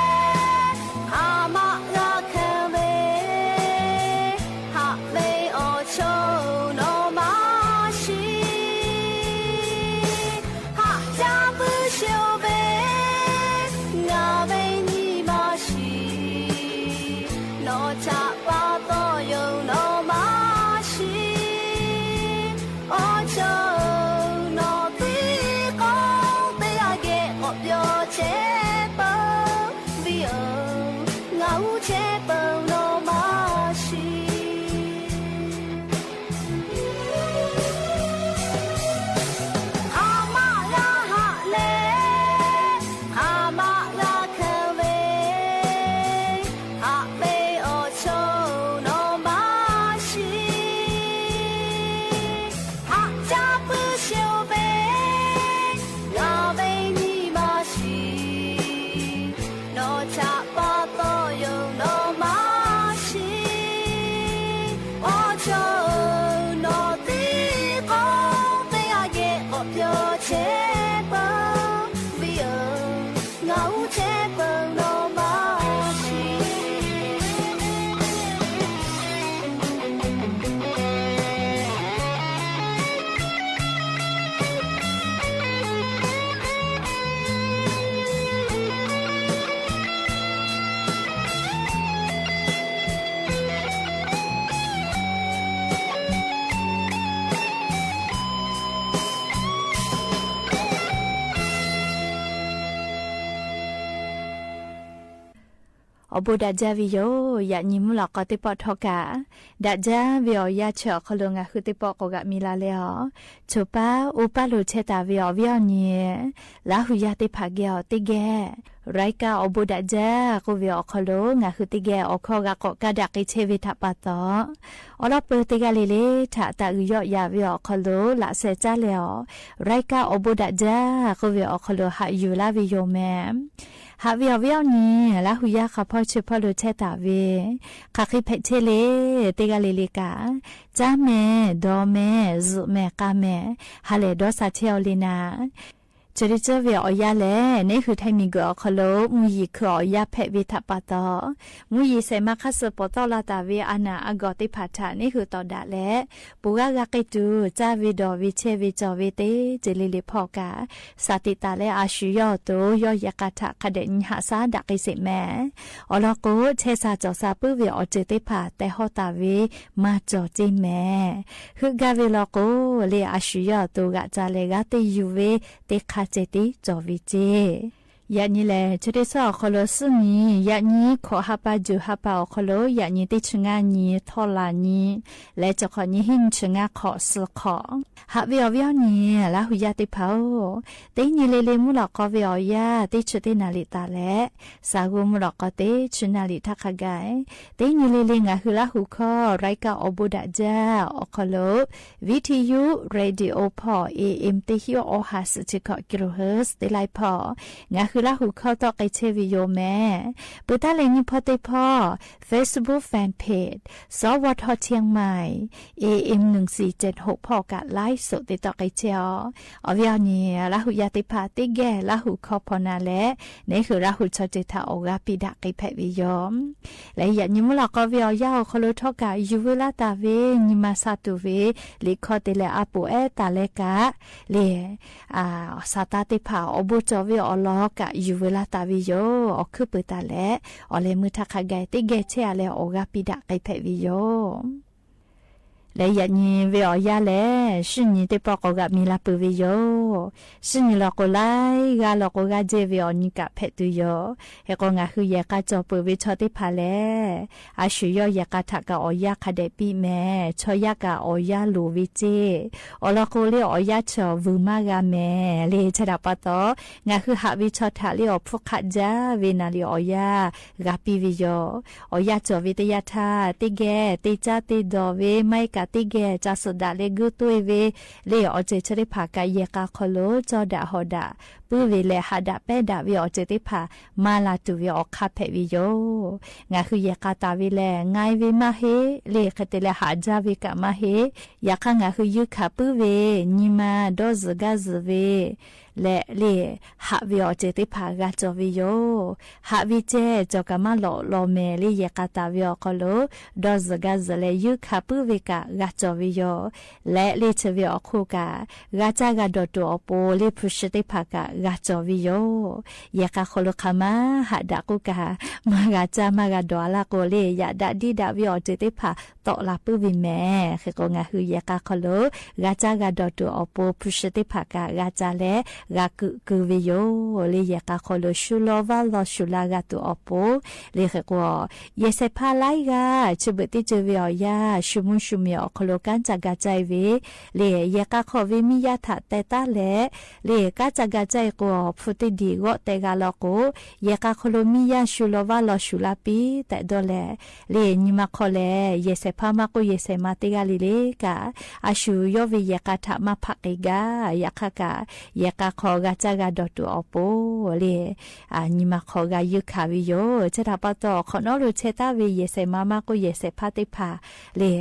hk'aˬ maˆ g'a hkanˍ ve, haꞈ ve awˬ chawˇ-oˬ, nawˬ maˇ shiˍ. Haꞈ jaˇ puiˉ sheˍ-oˬ ve, ngaˬ ve nyi ma shiˍ. Nawˬ htaꞈ pa taw yoˬ, nawˬ maˇ shiˍ. Awˬ chawˇ-oˬ, nawˬ tiˉ k'awꞈ teˇ g'aˇ geh k'awꞈ pyawˇ chehˇ peuˬ, viˉ-oˬ, ngaˬ uˉ chehˇ peuˬ, nawˬ maˇ shiˍ. Hk'aˬ maˆ g'a haꞈ leh, hk'aˬ maˆ g'a hkanˍ ve, haꞈ ve awˬ chawˇ-oˬ, nawˬ maˇ shiˍ. Haꞈ jaˇ puiˉ sheˍ-oˬ ve, ngaˬ ve nyi ma shiˍ. Nawˬ htaꞈ pa taw yoˬ, nawˬ maˇ shiˍ. Awˬ chawˇ-oˬ, nawˬ tiˉ k'awꞈ teˇ g'aˇ geh k'awꞈ pyawˇ chehˇ peuˬ, viˉ-oˬ, ngaˬ uˉ chehˇ peuˬ, nawˬ maˇ shiˍ. Awˬ bon daꞈ jaˇ ve yoˬ. Yaꞈ nyi mvuhˇ lawꞈ k'aw teˇ pawˆ htawˇ kaꞈ, daꞈ jaˇ ve awˬ yanˇ chi awˬ hk'aw lo ngaˬ hui teˇ pawˆ k'awꞈ g'aꞈ mi la leh, a, choˬ paˉ oˇ paˉ lo chehˇ taˍ ve awˬ viˉ awˬ nyi Laˇ hu yaˇ teˇ hpaˍ geh awˬ teˇ geh รายการ awˬ bon daꞈ jaˇ k'oˆ ve awˬ hk'aw lo ngaˬ hui teˇ geh awˬ hkawˇ g'a k'awꞈ kaˇ daꞈ k'ai chehˇ ve htaꞈ pa taw, awˬ lawn peuˬ teˇ g'aˇ le le htaꞈ taꞈ g'uiˬ yawˆ yaꞈ ve awˬ hk'aw lo laꞈ sheh caˉ leh, awˬ รายการ awˬ bon daꞈ jaˇ k'oˆ ve awˬ hk'aw lo haꞈ yuˬ laˇ ve yoˬ mehˍ. Haꞈ ve awˬ viˉ awˬ nyi Laˇ hu yaˇ hk'a hpawˇ chi hpawˇ lo chehˇ taˍ ve, hk'aˬ hk'e hpehꞈ chehˇ le, teˇ g'aˇ le le kaꞈ, caˉ mehˍ, dawˬ mehˍ, zuhꞈ mehˍ, k'a mehˍ, ha lehˬ dawˇ sha chehˇ-aw le naˍ. Chi htaꞈ cuˇ ve awˬ yanˇ lehˬ, neˉ hui htaiˍ miˬ guiˬ awˬ hk'aw lo mvuhˇ yeˬ hkui awˬ yanˇ hpehꞈ ve htaꞈ pa taw, mvuhˇ yeˬ shehˍ ma hk'aˇ suh pawˍ tawˆ la taˍ ve a naˍ a gawˬ teˇ hpaˍ htaꞈ neˉ hui tawˍ daꞈ leh, pon g'aˇ g'a k'ai tuˬ caˇ ve dawˬ ve chehˇ ve cawˬ ve teˇ ceuˬ le le hpawˇ kaꞈ, shaˍ tiꞈ taˍ leh a shu yawˇ awˬ to yawˇ yehˬ k'a htaꞈ hk'a dehꞈ nyi haꞈ shaˉ daꞈ k'ai sheˍ mehˍ. Awˬ lawn k'o, chehˇ sha cawˬ sha puiˉ ve awˬ ceuˬ teˇ hpaˍ teh hawˇ taˍ ve maˇ cawˬ ceˇ mehˍ. Heuˆ gaˇ ve lawn k'o, le a shu yawˇ awˬ to g'aꞈ ca leh g'aˇ teˇ yuˬ ve teˇ hk'aˇ ceh tiˉ cawˬ ve ceˇ. Yaꞈ nyi lehˬ, chi teˇ suhˉ awˬ hk'aw lo suhˉ nyi, yaꞈ nyi hkawꞈ ha pa juˬ ha pa awˬ hk'aw lo yaꞈ nyi teˇ chi ngaˇ nyi, htawˇ laˬ nyi, leh cawˬ hk'awꞈ nyi hiˉ nyi chi ngaˇ hk'awꞈ suh hk'awꞈ. Haꞈ ve awˬ viˉ awˬ nyi Laˇ hu yaˇ teˇ hpaˍ-oˬ, teˇ nyi le le mvuhˇ lawꞈ k'aw ve awˬ yanˇ teˇ chi teˇ naˍ riˍ taˍ leh, shaˍ g'uˇ mvuhˇ lawꞈ k'aw teˇ chi naˍ riˍ htaˇ hk'a gaˬ, teˇ nyi le le ngaˬ hui Laˇ hu hkawˇ รายการ awˬ bon daꞈ jaˇ awˬ hk'aw lo, วิทยุ radio hpawˇ A M teˇ hiˉ awˬ ha suhˍ chi hkawꞈ kilohertz teˇ laiˉ hpawˇ, ngaˬ hui Laˇ hu hkawˇ tawˆ k'ai chehˇ ve yoˬ mehˍ. Peuˬ taˉ leh nyi hpawˇ teˇ hpawˇ, Facebook fan page สวท เชียงใหม่ A M หนึ่งสี่เจ็ดหก hpawˇ kaꞈ ไลฟ์สด te tawˆ k'ai chehˇ-aw. Awˬ viˉ awˬ nyi Laˇ hu yaˇ teˇ hpaˍ teˇ geh Laˇ hu hkawˇ hpaw na leh, neˉ hui Laˇ hu chaw ceuˬ htaꞈ awˬ g'aˇ piˇ daꞈ k'ai hpehꞈ ve yoˬ. Leh yaꞈ nyi mvuhˇ lawꞈ k'aw ve awˬ yanˇ awˬ hk'aw lo htawˇ kaꞈ yuˬ veu laˇ taˍ ve nyi ma sha tuˬ ve liꞈ hkawˇ te leh a poˍ ehˉ taˍ leh kaꞈ, le, a, shaˍ taˇ teˇ hpaˍ awˬ bon cawˬ ve awˬ lawn kaꞈ yuˬ veu laˇ taˍ ve yoˬ. Awˬ hkuiˉ peuˬ taˍ leh, awˬ leh meuˇ htaˇ hk'a gaˬ teˇ geh chehˇ-a leh awˬ g'aˇ piˇ daꞈ k'ai hpehꞈ ve yoˬ. Leh yaꞈ nyi ve awˬ yanˇ lehˬ, shinˉ nyi teˇ pawˆ k'awꞈ g'aꞈ mi la peuˬ ve yoˬ. Shinˉ nyi law k'o laiˉ g'aˇ law k'o g'aˇ jehˇ ve awˬ nyi kaꞈ hpehꞈ tuˬ yoˬ. Hk'e k'o ngaˬ hui yehˬ k'a cawˬ peuˬ ve chaw teˇ hpaˍ lehˬ, a shu yawˇ yehˬ k'a htaꞈ kaꞈ awˬ yanˇ hk'a dehꞈ piˇ mehˍ. Chaw yaˇ kaꞈ awˬ yanˇ loˍ ve ceˇ. Awˬ lawn k'o le awˬ yanˇ cawˬ vuiˬ maˇ g'a mehˍ le. Chi htaꞈ pa taw, ngaˬ hui haꞈ ve chaw htaꞈ le awˬ hpfuhˇ hk'aˆ jaˇ ve naˍ riˍ awˬ yanˇ g'a piˇ ve yoˬ. Awˬ yanˇ cawˬ ve teˇ yanˇ htaˇ, teˇ geh te caˇ te dawˬ ve maˇ heˆ kaꞈ teˇ geh ca suhˍ daꞈ leh guˇ toˇ e ve le, awˬ ceuˬ chi teˇ hpaˍ kaꞈ yehˬ k'a hk'aw lo cawˇ daꞈ hawˍ daꞈ puiˉ ve leh, haꞈ daꞈ pehnˇ daꞈ ve awˬ ceuˬ teˇ hpaˍ maˇ la tuˬ ve awˬ hk'aˇ hpehꞈ ve yoˬ. Ngaˬ hui yehˬ k'a taˍ ve lehˬ, nga e ve maˇ heˆ le, hk'e te leh haꞈ jaˇ ve kaꞈ maˇ heˆ. Yaꞈ hk'aˇ, ngaˬ hui yuˇ hkanˍ puiˉ ve nyi ma dawˇ zuhˬ gaˇ zuhˬ ve leh le, haꞈ ve awˬ ceuˬ teˇ hpaˍ g'a cawˬ ve yoˬ. Haꞈ ve ceh cawˬ kaꞈ maˇ lawꞈ law mehˍ le, yehˬ k'a taˍ ve awˬ hk'aw lo dawˇ zuhˬ gaˇ zuhˬ leh yuˇ hkanˍ puiˉ ve kaꞈ g'a cawˬ ve yoˬ. Leh le chi ve awˬ hk'oˆ kaꞈ, g'a caˇ g'a dawˬ tuˬ awˬ pon le hpu shi teˇ hpaˍ kaꞈ g'a cawˬ ve yoˬ. Yehˬ k'a hk'aw lo hk'aˬ ma haꞈ daꞈ k'oˆ kaꞈ, maˇ g'a caˇ maˇ g'a dawˬ a laˇ k'o le, yaꞈ daꞈ diˇ daꞈ ve awˬ ceuˬ teˇ hpaˍ tawˆ la puiˉ ve mehˍ. Hk'e k'o, ngaˬ hui yehˬ k'a hk'aw lo g'a caˇ g'a dawˬ tuˬ awˬ pon hpu shi teˇ hpaˍ kaꞈ g'a ca leh g'a keu keu ve yoˬ le. Yehˬ k'a hk'aw lo shu law vaˇ law shu la g'a tuˬ awˬ pon le, hk'e k'o, yehˬ shehˍ hpaˇ laiˉ g'aˇ chi beuꞈ teˇ ceuˬ ve awˬ yanˇ shu mvuhˇ shu miˬ awˬ hk'aw lo kanˉ ca ga caˇ e ve le, yehˬ k'a hk'aw ve miˇ yaˇ htaꞈ teh taˉ leh le, kanˉ ca ga caˇ e k'o, hpu teˇ diˬ g'awˆ teh g'a law k'o, yehˬ k'a hk'aw lo miˇ yaˇ shu law vaˇ law shu la piˇ tehꞈ dawˇ leh le, nyi ma hk'aw lehˬ yehˬ shehˍ hpaˇ maˇ k'oˆ yehˬ shehˍ ma teˇ g'aˇ le le kaꞈ, a shu yawˇ ve yehˬ k'a htaꞈ maˇ hpaˆ k'ai gaˇ. Yaꞈ hk'aˇ kaꞈ, yehˬ k'a hk'aw g'a caˇ g'a dawˬ tuˬ awˬ pon le, nyi ma hk'aw g'a yuˇ hkanˍ ve yoˬ. Chi htaꞈ pa taw, awˬ hk'awꞈ nawˉ lo chehˇ taˍ ve yehˬ shehˍ ma maˇ k'oˆ yehˬ shehˍ hpaˇ teˇ hpaˍ le,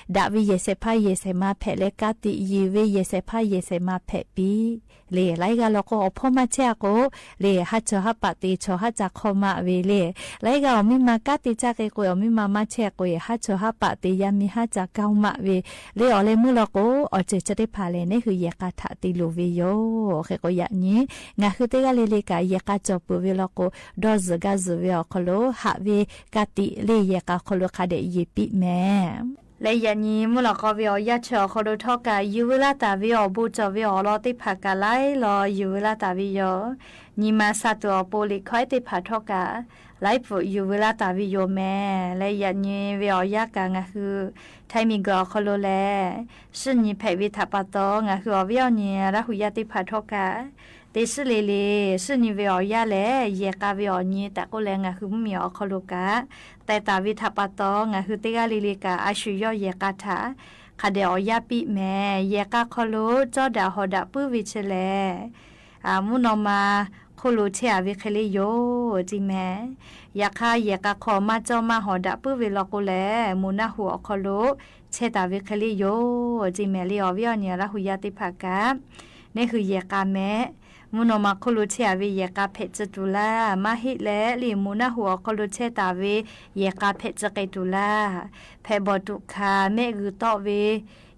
daꞈ ve yehˬ shehˍ hpaˇ yehˬ shehˍ ma hpehꞈ leh, ka tiꞈ yeˬ ve yehˬ shehˍ hpaˇ yehˬ shehˍ ma hpehꞈ piˇ le. Laiˉ g'aˇ law k'o, awˬ hpawˇ maˇ chehˇ a k'o le, haˉ chaw haˉ paˆ te chaw haˉ ca hk'awˇ maˆ ve le. Laiˉ g'aˇ awˬ miˇ ma kanˉ te caˇ k'ai k'o, awˬ miˇ ma maˇ chehˇ k'o, haˉ chaw haˉ paˆ te yaˇ miˇ haˉ ca kaoˇ maˆ ve le. Awˬ leh meuˇ law k'o, awˬ ceuˬ chi teˇ hpaˍ lehˬ, neˇ hui yehˬ k'a htaꞈ te loˍ ve yoˬ. Hk'e k'o, yaꞈ nyi ngaˬ hui teˇ g'aˇ le le kaꞈ yehˬ k'a cawˬ peuˬ ve law k'o, dawˇ zuhˬ gaˇ zuhˬ ve awˬ hk'aw lo haꞈ ve ka tiꞈ le, yehˬ k'a hk'aw lo hk'a dehꞈ yeˬ piˇ mehˍ. Leh yaꞈ nyi mvuhˇ lawꞈ k'aw ve awˬ yanˇ chi awˬ hk'aw lo htawˇ kaꞈ, yuˬ veu laˇ taˍ ve awˬ bon cawˬ ve awˬ lawn teˇ hpaˍ kaꞈ laiˉ law yuˬ veu laˇ taˍ ve yoˬ. Nyi ma sha tuˬ awˬ pon liꞈ hkawˇ ehˉ teˇ hpaˍ htawˇ kaꞈ, laiˉ pfuhꞈ yuˬ veu laˇ taˍ ve yoˬ mehˍ. Leh yaꞈ nyi ve awˬ yanˇ kaꞈ ngaˬ hui Htaiˇ miˬguiˬ awˬ hk'aw lo lehˬ, suhˉ nyi hpehꞈ ve htaꞈ pa taw, ngaˬ hui awˬ viˉ awˬ nyi Laˇ hu yaˇ teˇ hpaˍ htawˇ kaꞈ, teˇ suhˉ le le suhˉ nyi ve awˬ yanˇ lehˬ, yehˬ k'a ve awˬ nyi tehꞈ k'oˆ leh, ngaˬ hui mvuhˇmiˬ awˬ hk'aw lo kaꞈ teh taˍ ve htaꞈ pa taw, ngaˬ hui teˇ g'aˇ le le kaꞈ a shu yawˇ yehˬ k'a htaꞈ hk'a dehꞈ awˬ yanˇ piˇ mehˍ. Yehˬ k'a hk'aw lo cawˇ daꞈ hawˍ daꞈ puiˉ ve chi lehˬ, mvuhˇ naw ma hk'oˆ lo chehˇ a ve hk'e le yoˬ ceˇ mehˍ. Yaꞈ hk'aˇ, yehˬ k'a hk'aw maˇ cawˇ maˇ hawˍ daꞈ puiˉ ve law k'o lehˬ, moˬ naˆ hoꞈ awˬ hk'aw lo chehˇ taˍ ve hk'e le yoˬ ceˇ mehˍ le. Awˬ viˉ awˬ nyi Laˇ hu yaˇ teˇ hpaˍ kaꞈ, neˇ hui yehˬ k'a mehˍ. Mvuhˇ naw ma hk'oˆ lo chehˇ a ve yehˬ k'a hpehꞈ tcuh tuˬ laˇ, maˇ heˆ leh le moˬ naˆ hoꞈ awˬ hk'aw lo chehˇ taˍ ve yehˬ k'a hpehꞈ tcuh k'ai tuˬ laˇ. Hpehꞈ bawˬ tuꞈ hkanˍ mehˆ g'uiˬ tawˆ ve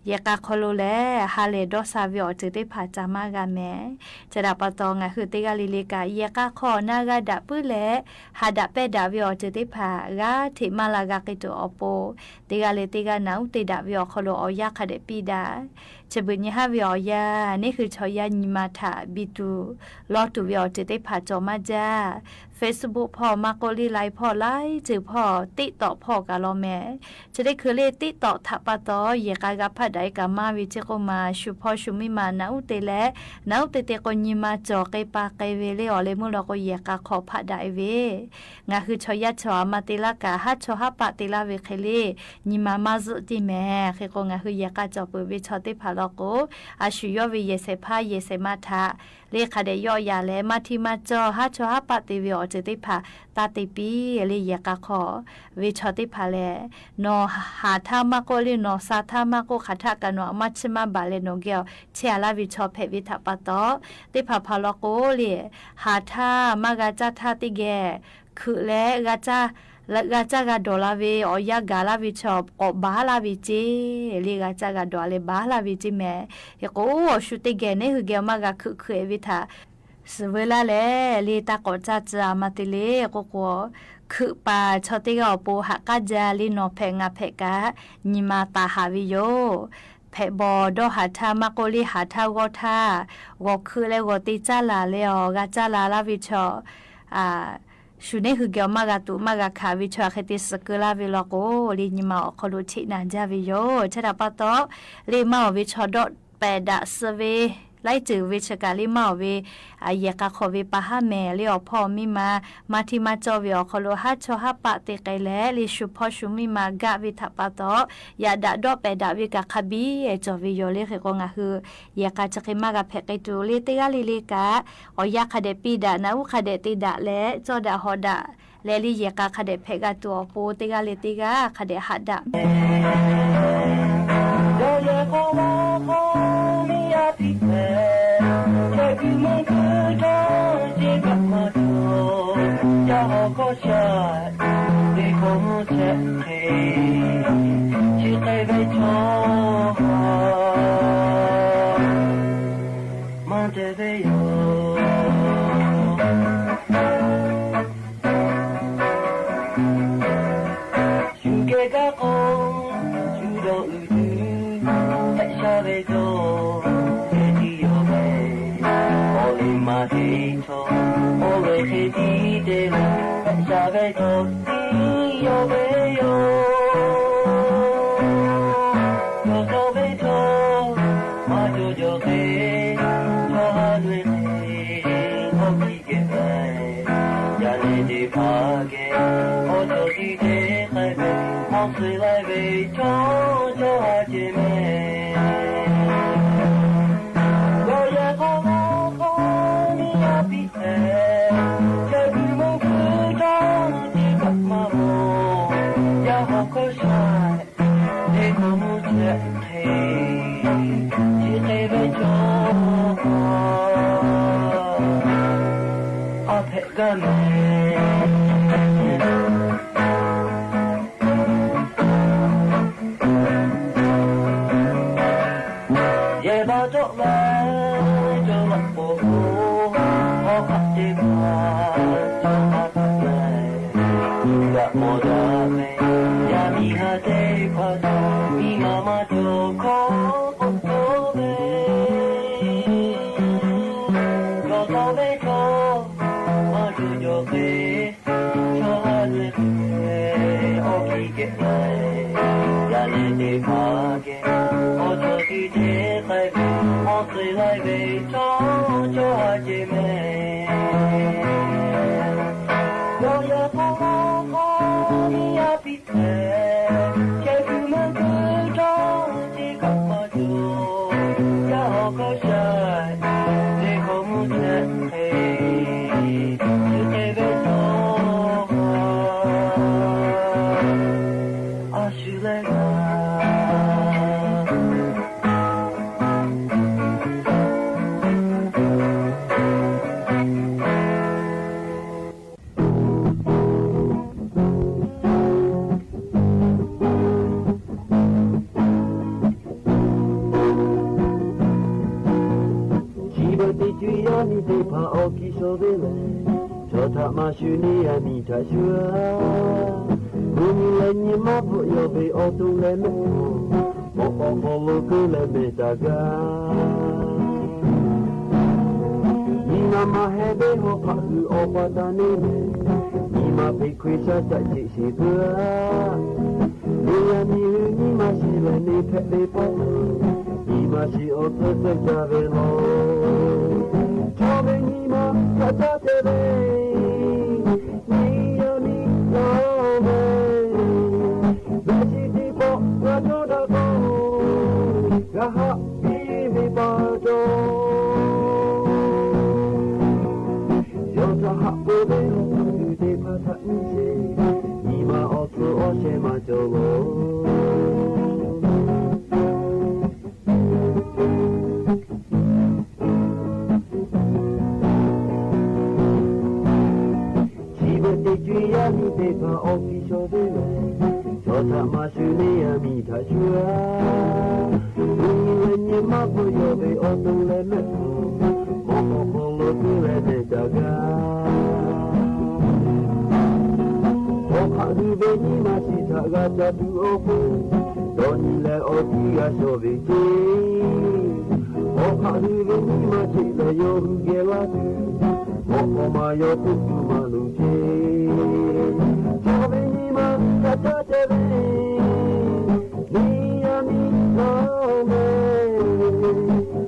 yehˬ k'a hk'aw lo lehˬ, ha lehˬ dawˇ sha ve awˬ ceuˬ teˇ hpaˍ ca maˇ g'a mehˍ. Chi htaꞈ pa taw, ngaˬ hui teˇ g'aˇ le le kaꞈ yehˬ k'a hk'aw na g'a daꞈ puiˉ leh, haꞈ daꞈ pehnˇ daꞈ ve awˬ ceuˬ teˇ hpaˍ g'aˇ hteꞈ maˇ la g'a k'ai tuˬ awˬ pon, teˇ g'aˇ le teˇ g'aˇ naꞈ uˉ te daꞈ ve awˬ hk'aw lo awˬ yanˇ hk'a dehꞈ piˇ daꞈ. Chi beuꞈ nyi haˉ ve awˬ yanˇ, neˇ hui chaw yaˇ nyi ma htaꞈ biˇ tuˬ, lawˇ tuˬ ve awˬ ceuˬ teˇ hpaˍ cawˬ maˇ jaˇ. Facebook hpawˇ maˇ k'oˆ, le Line hpawˇ, laiˉ ceuˬ hpawˇ, TikTok hpawˇ kaꞈ law mehˍ. Chi teˇ hkui le TikTok htaꞈ pa taw, yehˬ k'a g'a hpaˆ daꞈ e kaꞈ maˇ ve ceˇ k'oˆ ma, shu hpawˇ shu miˇ ma naꞈ uˉ te leh, naꞈ uˉ te te k'o nyi ma cawˬ k'ai pa k'ai ve le. Awˬ leh meuˇ law k'o, yehˬ k'a hk'aw hpaˆ daꞈ e ve, ngaˬ hui chaw yaˇ chaw a ma te laˇ kaꞈ, haˉ chaw haˉ paˆ te laˇ ve hk'e le, nyi ma maˇ zuhˆ ceˇ mehˍ. Hk'e k'o, ngaˬ hui yehˬ k'a cawˬ peuˬ ve chaw teˇ hpaˍ law k'o, a shu yawˇ ve yehˬ shehˍ hpaˇ yehˬ shehˍ ma htaꞈ le hk'a dehꞈ yawˆ yan leh, maˇ htiˇ maˇ cawˇ haˉ chaw haˉ paˆ te ve awˬ ceuˬ teˇ hpaˍ taˇ te piˇ le. Yehˬ k'a hk'aw ve chaw teˇ hpaˍ lehˬ, nawˬ haˍ htaˇ maˇ k'oˆ le, nawˬ sha htaˇ maˇ k'oˆ, hk'aˬ htaˆ kaꞈ nawˬ a maˇ chiˇ maˇ baˬ leh nawˬ geh awˬ chehˇ a laˇ ve chaw hpehꞈ ve htaꞈ pa taw, teˇ hpaˍ hpaˍ law k'o le, haˍ htaˇ maˇ g'a caˇ htaˇ teˇ geh hkeuꞈ leh, g'a caˇ g'a dawˬ la ve awˬ yanˇ gaˬ laˇ ve chaw k'awꞈ baˬ laˇ ve ceˇ le. G'a caˇ g'a dawˬ leh baˬ laˇ ve ceˇ mehˍ. Hk'e k'o, awˬ shu teˇ geh neˇ hui geh maˇ g'a hkeuꞈ hkeuꞈ e ve htaꞈ suhˍ veu laˇ leh, le taˇ k'awꞈ caˇ tcuh a ma te le k'oˆ k'o, hkeuꞈ paˍ chaw teˇ g'aˇ awˬ pon haꞈ k'aˉ jaˇ le. Nawˬ hpehꞈ ngaˬ hpehꞈ kaꞈ, nyi ma taˍ haˍ ve yoˬ. Hpehꞈ bawˬ dawˇ haˍ htaˇ maˇ k'oˆ le, haˍ htaˇ g'awˇ htaˇ g'awˬ hkeuꞈ leh g'awˬ te caˇ laˬ leh awˬ g'a caˇ la laˇ ve chaw, shu neˇ hui geh awˬ maˇ g'a tuꞈ maˇ g'a hkanˍ ve chaw hk'e te suhˍ keu laˇ ve law k'o, le nyi ma awˬ hk'aw lo cheꞈ naˬ jaˇ ve yoˬ. Chi htaꞈ pa taw, le maˇ awˬ ve chaw dawˆ pehˍ daꞈ suh ve laiˉ ceuˬ ve chi kaꞈ le maˇ awˬ ve, yehˬ k'a hk'awꞈ ve pa haˉ mehˍ le awˬ hpawˇ miˇ ma, maˇ htiˇ maˇ cawˇ ve awˬ hk'aw lo haˉ chawˇ haˉ paˆ te k'ai leh le shu hpawˇ shu miˇ ma gaˆ ve htaꞈ pa taw, yaꞈ daꞈ dawˆ pehˍ daꞈ ve kaꞈ hk'a biˇ cawˬ ve yoˬ le. Hk'e k'o ngaˬ hui yehˬ k'a chi hk'e maˇ g'a hpehꞈ k'ai tuˬ le, teˇ g'aˇ le le kaꞈ awˬ yanˇ hk'a dehꞈ piˇ daꞈ, naꞈ uˉ hk'a dehꞈ te daꞈ leh cawˇ daꞈ hawˍ daꞈ leh le yehˬ k'a hk'a dehꞈ hpehꞈ g'a tuˬ awˬ pon teˇ g'aˇ le teˇ g'aˇ hk'a dehꞈ haꞈ daꞈ. Yaˇ yaˇ k'aw la k'aw miˇ yaˇ piˇ hpehꞈ, chehˇ kuiˬ mvuhˇ kuiˬ dawˇ ceˇ kaꞈ maˇ cawˬ. Yaˇ hawˬ hkawˇ shaˍ, teˇ hkawˇ mvuhˇ chehˇ hk'e, chi hk'e ve chaw ha maˇ te ve yoˬ. Shu geh gaˇ k'o, shu dawˇ uiˍ tuˬ, hpehꞈ sha ve cawˬ, hk'e tiˉ yawˇ ve, awˬ liˇ maˇ te chaw, awˬ lehˬ hk'e tiˉ te leh, hpehꞈ sha ve cawˬ tiˉ yawˇ ve yoˬ. Cawˬ cawˬ ve chaw, maˇ cawˬ cawˬ hk'e, chaw ha lehˬ hk'e, awˬ piˇ geh ve, yaˇ nehˬ teˇ hpaˍ geh, awˬ cawˬ tiˉ te k'ai ve, mawˇ suh laiˉ ve chaw, chaw ha ceh mehˍ. Yaˇ yaˇ k'aw la k'aw miˇ yaˇ piˇ hpehꞈ, chehˇ kuiˬ mvuhˇ kuiˬ dawˇ ceˇ kaꞈ maˇ mawˬ. Yaˇ hawˬ hkawˇ shaˍ, teˇ hkawˇ mvuhˇ chehˇ hk'e, chi hk'e ve chaw ha a hpehꞈ gaˇ mehˍ. Yehˬ baˬ cawˆ leh cawˬ laꞈ k'oˍ, hawˉ hk'aˆ teˇ hpaˍ cawˬ hk'a htaꞈ leh, g'aꞈ mawˬ daꞈ ve, yaˇ miˇ ha teˇ hpaˍ cawˬ, miˇ ma maˇ cawˬ hkawˇ k'oˆ cawˬ ve, cawˬ cawˬ ve chaw, maˇ cawˬ cawˬ hk'e, chaw ha lehˬ hk'e, awˬ piˇ geh ve, yaˇ nehˬ teˇ hpaˍ geh, awˬ cawˬ tiˉ te k'ai ve, mawˇ suh laiˉ ve chaw, chaw ha ceh mehˍ. Yaˇ yaˇ k'aw la k'aw miˇ yaˇ piˇ hpehꞈ, chehˇ kuiˬ mvuhˇ kuiˬ dawˇ ceˇ kaꞈ maˇ cawˬ. Yaˇ hawˬ hkawˇ shaˍ, teˇ hkawˇ mvuhˇ chehˇ hk'e, chi hk'e ve chaw ha a shu leh g'a. Chi beuꞈ teˇ cuˇ yaˇ miˇ teˇ hpaˍ awˬ kiˇ shawˍ ve lehˬ, chaw htaꞈ maˇ shuˍ neˇ yaˇ miˇ htaꞈ shuˍ a. Mvuhˇ nyi leh nyi maˇ bvuhꞈ yawˇ ve awˬ to leh mehˆ hk'aw, mawꞈ k'aw hk'aw lo keu leh mehˬ taˍ gaˇ. Nyi ma maˇ heh ve hawˉ hk'aˆ hui awˬ pa taˇ neˇ mehˍ, nyi ma hpeꞈ hkui shaˉ caˆ ceꞈ sheˍ puiˉ a. Neˇ yaˇ miˇ hui nyi ma shiˍ leh neˇ hpehꞈ ve pawˆ, nyi ma shiˍ awˬ tcuhˇ tcuhˇ caˇ ve law. Chaw ve nyi ma htaꞈ caˇ ceh ve, neˇ yaˇ miˇ laˇ ve, g'a shiˍ teˇ pawˆ g'a cawˇ daꞈ k'o, g'a haꞈ piˇ ve pa taw, yawˇ htaꞈ haꞈ peuˬ ve hawˉ hk'aˆ hui teˇ hpaˍ htaꞈ nyi sheˍ, nyi ma awˬ hk'aw awˬ shehˍ maˇ cawˬ law. Chi beuꞈ teˇ cuˇ yaˇ miˇ teˇ hpaˍ awˬ kiˇ shawˍ ve lehˬ, chaw htaꞈ maˇ shuˍ neˇ yaˇ miˇ htaꞈ shuˍ a. Mvuhˇ nyi leh nyi maˇ bvuhꞈ yawˇ ve awˬ to leh mehˆ hk'aw, mawꞈ k'aw hk'aw lo keu leh mehˬ taˍ gaˇ. Hawˉ hk'aˆ hui ve nyi ma shiˍ htaꞈ g'a ca tuˬ awˬ pon, dawˇ nyi leh awˬ tiˉ g'a shawˍ ve ceˇ. Hawˉ hk'aˆ hui ve nyi ma cheꞈ leh yawˇ hui geh laˇ tuˬ, mawꞈ k'aw ma yawˇ hpfuhˆ tuˬ maˇ loˍ ceˇ. Chaw ve nyi ma htaꞈ caˇ ceh ve, neˇ yaˇ miˇ laˇ ve,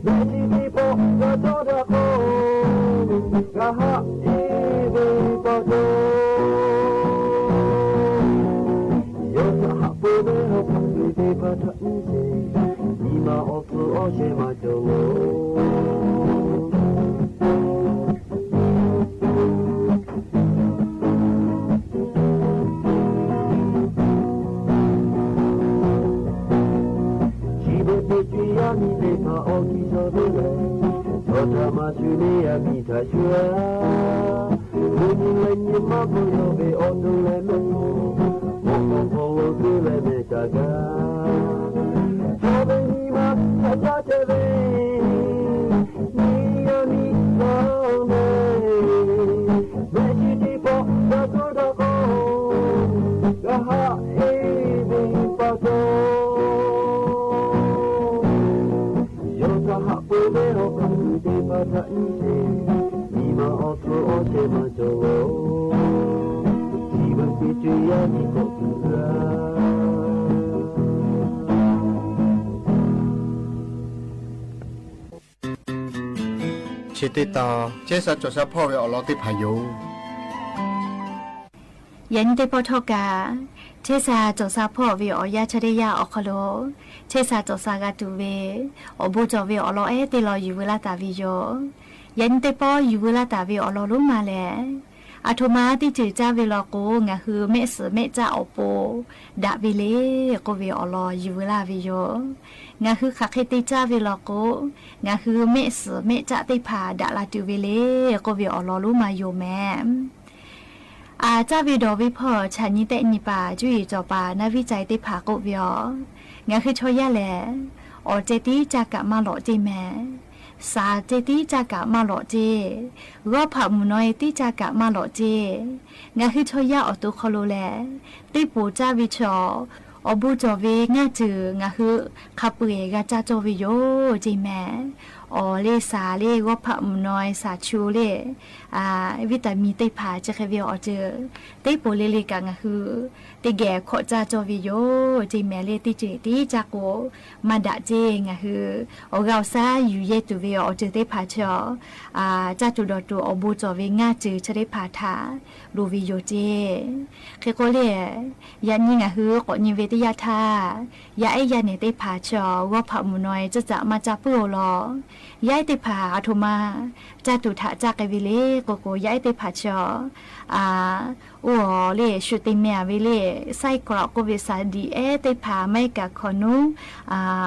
mehˆ shiˍ teˇ pawˆ Shu-a, mvuhˇ nyi leh nyi maˇ bvuhꞈ yaw ve awˬ to leh mehˆ hpawˇ, mawꞈ k'aw hk'aw lo tuˬ leh mehˆ kaꞈ gaˇ. Chaw ve nyi ma hk'a caˇ ceh ve, nyi yaˇ miˇ laˇ mehˍ. Mehˆ shiˍ teˇ pawˆ daꞈ kawˆ daꞈ k'aw, g'a haꞈ e ve pa taw, yawˇ htaꞈ haꞈ peuˬ ve awˬ hk'aw lo teˇ hpaˍ htaꞈ nyi sheˍ. Nyi ma awˬ hk'aw awˬ ceh maˇ cawˬ ve, chi beuꞈ teˇ co yaˇ nyi k'awꞈ tuˬ g'a. Chi teˇ tawn chehˇ sha cawˬ sha hpawˇ ve awˬ lawn teˇ hpaˍ yoˬ. Yaꞈ nyi teˇ pawˆ htawˇ kaꞈ, chehˇ sha cawˬ sha hpawˇ ve awˬ yanˇ chaˇ teˇ yanˇ awˬ hk'aw lo, chehˇ sha cawˬ sha g'a tuˬ ve awˬ bon cawˬ ve awˬ lawn ehˉ teˇ lawn yuˬ veu laˇ taˍ ve yoˬ. Yaꞈ nyi teˇ pawˆ yuˬ veu laˇ taˍ ve awˬ lawn lonˉ ma lehˬ, aˬ htoꞈ ma teˇ ceuˬ caˇ ve law k'o, ngaˬ hui mehˆ suhˍ mehˆ caˆ awˬ pon daꞈ ve le k'oˆ ve awˬ lawn yuˬ veu laˇ ve yoˬ. Ngaˬ hui hk'aˬ hk'e te caˇ ve law k'o, ngaˬ hui mehˆ suhˍ mehˆ caˆ teˇ hpaˍ daꞈ la tuˬ ve le k'oˆ ve awˬ lawn lonˉ ma yoˬ mehˍ. Aˬ, caˇ ve dawˬ ve hpawˇ chaꞈ nyi tehˆ nyi paˍ cuˇ yiˍ cawˬ paˍ naˇ viˉ cai teˇ hpaˍ k'oˆ ve yoˬ. Ngaˬ hui chaw yaˇ lehˬ, awˬ ceh tiˉ caˇ kaꞈ maˇ lawꞈ ceˇ mehˍ. Shaˍ ceh tiˉ caˇ kaꞈ maˇ lawꞈ ceˇ. G'awˇ hpaꞈ mvuhˬ naw e tiˉ caˇ kaꞈ maˇ lawꞈ ceˇ. Ngaˬ hui chaw yaˇ awˬ to hk'aw lo lehˬ, teˇ poˍ caˇ ve chaw, awˬ bon cawˬ ve ngaˇ ceuˬ ngaˬ hui hk'a peu-eˬ g'a caˇ cawˇ ve yoˬ ceˇ mehˍ. Awˬ le shaˍ le, g'awˇ hpaꞈ mvuhˬ naw e shaˍ chu le, vitamin teˇ hpaˍ chi hk'e ve awˬ ceuˬ teˇ poˍ le le kaꞈ ngaˬ hui teˇ geh hkawꞈ caˇ cawˇ ve yoˬ ceˇ mehˍ le. Teˇ ceuˬ tiˉ caˇ k'o maˇ daꞈ ceˇ. Ngaˬ hui awˬ g'aˇ awˬ shaˉ yuˬ yehˇ tuˬ ve awˬ ceuˬ teˇ hpaˍ chi, caˇ tuˬ dawˬ tuˬ awˬ bon cawˬ ve ngaˇ ceuˬ chi teˇ hpaˍ htaꞈ loˍ ve yoˬ ceˇ. Hk'e k'o le, yaꞈ nyi ngaˬ hui k'awꞈ nyi ve teˇ yanˇ htaˇ, yaˇ ehˉ yaˇ nehˬ teˇ hpaˍ chi g'awˇ hpaꞈ mvuhˬ naw e caˇ caꞈ maˇ caˇ puiˉ-oˬ law. Yaˇ ehˉ teˇ hpaˍ aˬ htoꞈ ma caˇ tuˬ htaꞈ caˇ k'ai ve le k'o k'o, yaˇ ehˉ teˇ hpaˍ chi, oˇ aˬ le shu te meh a ve le, saiˉ k'aꞈ k'oˆ ve shaˍ diꞈ ehˉ teˇ hpaˍ maˇ heˆ kaꞈ hkawnˍ nuˉ,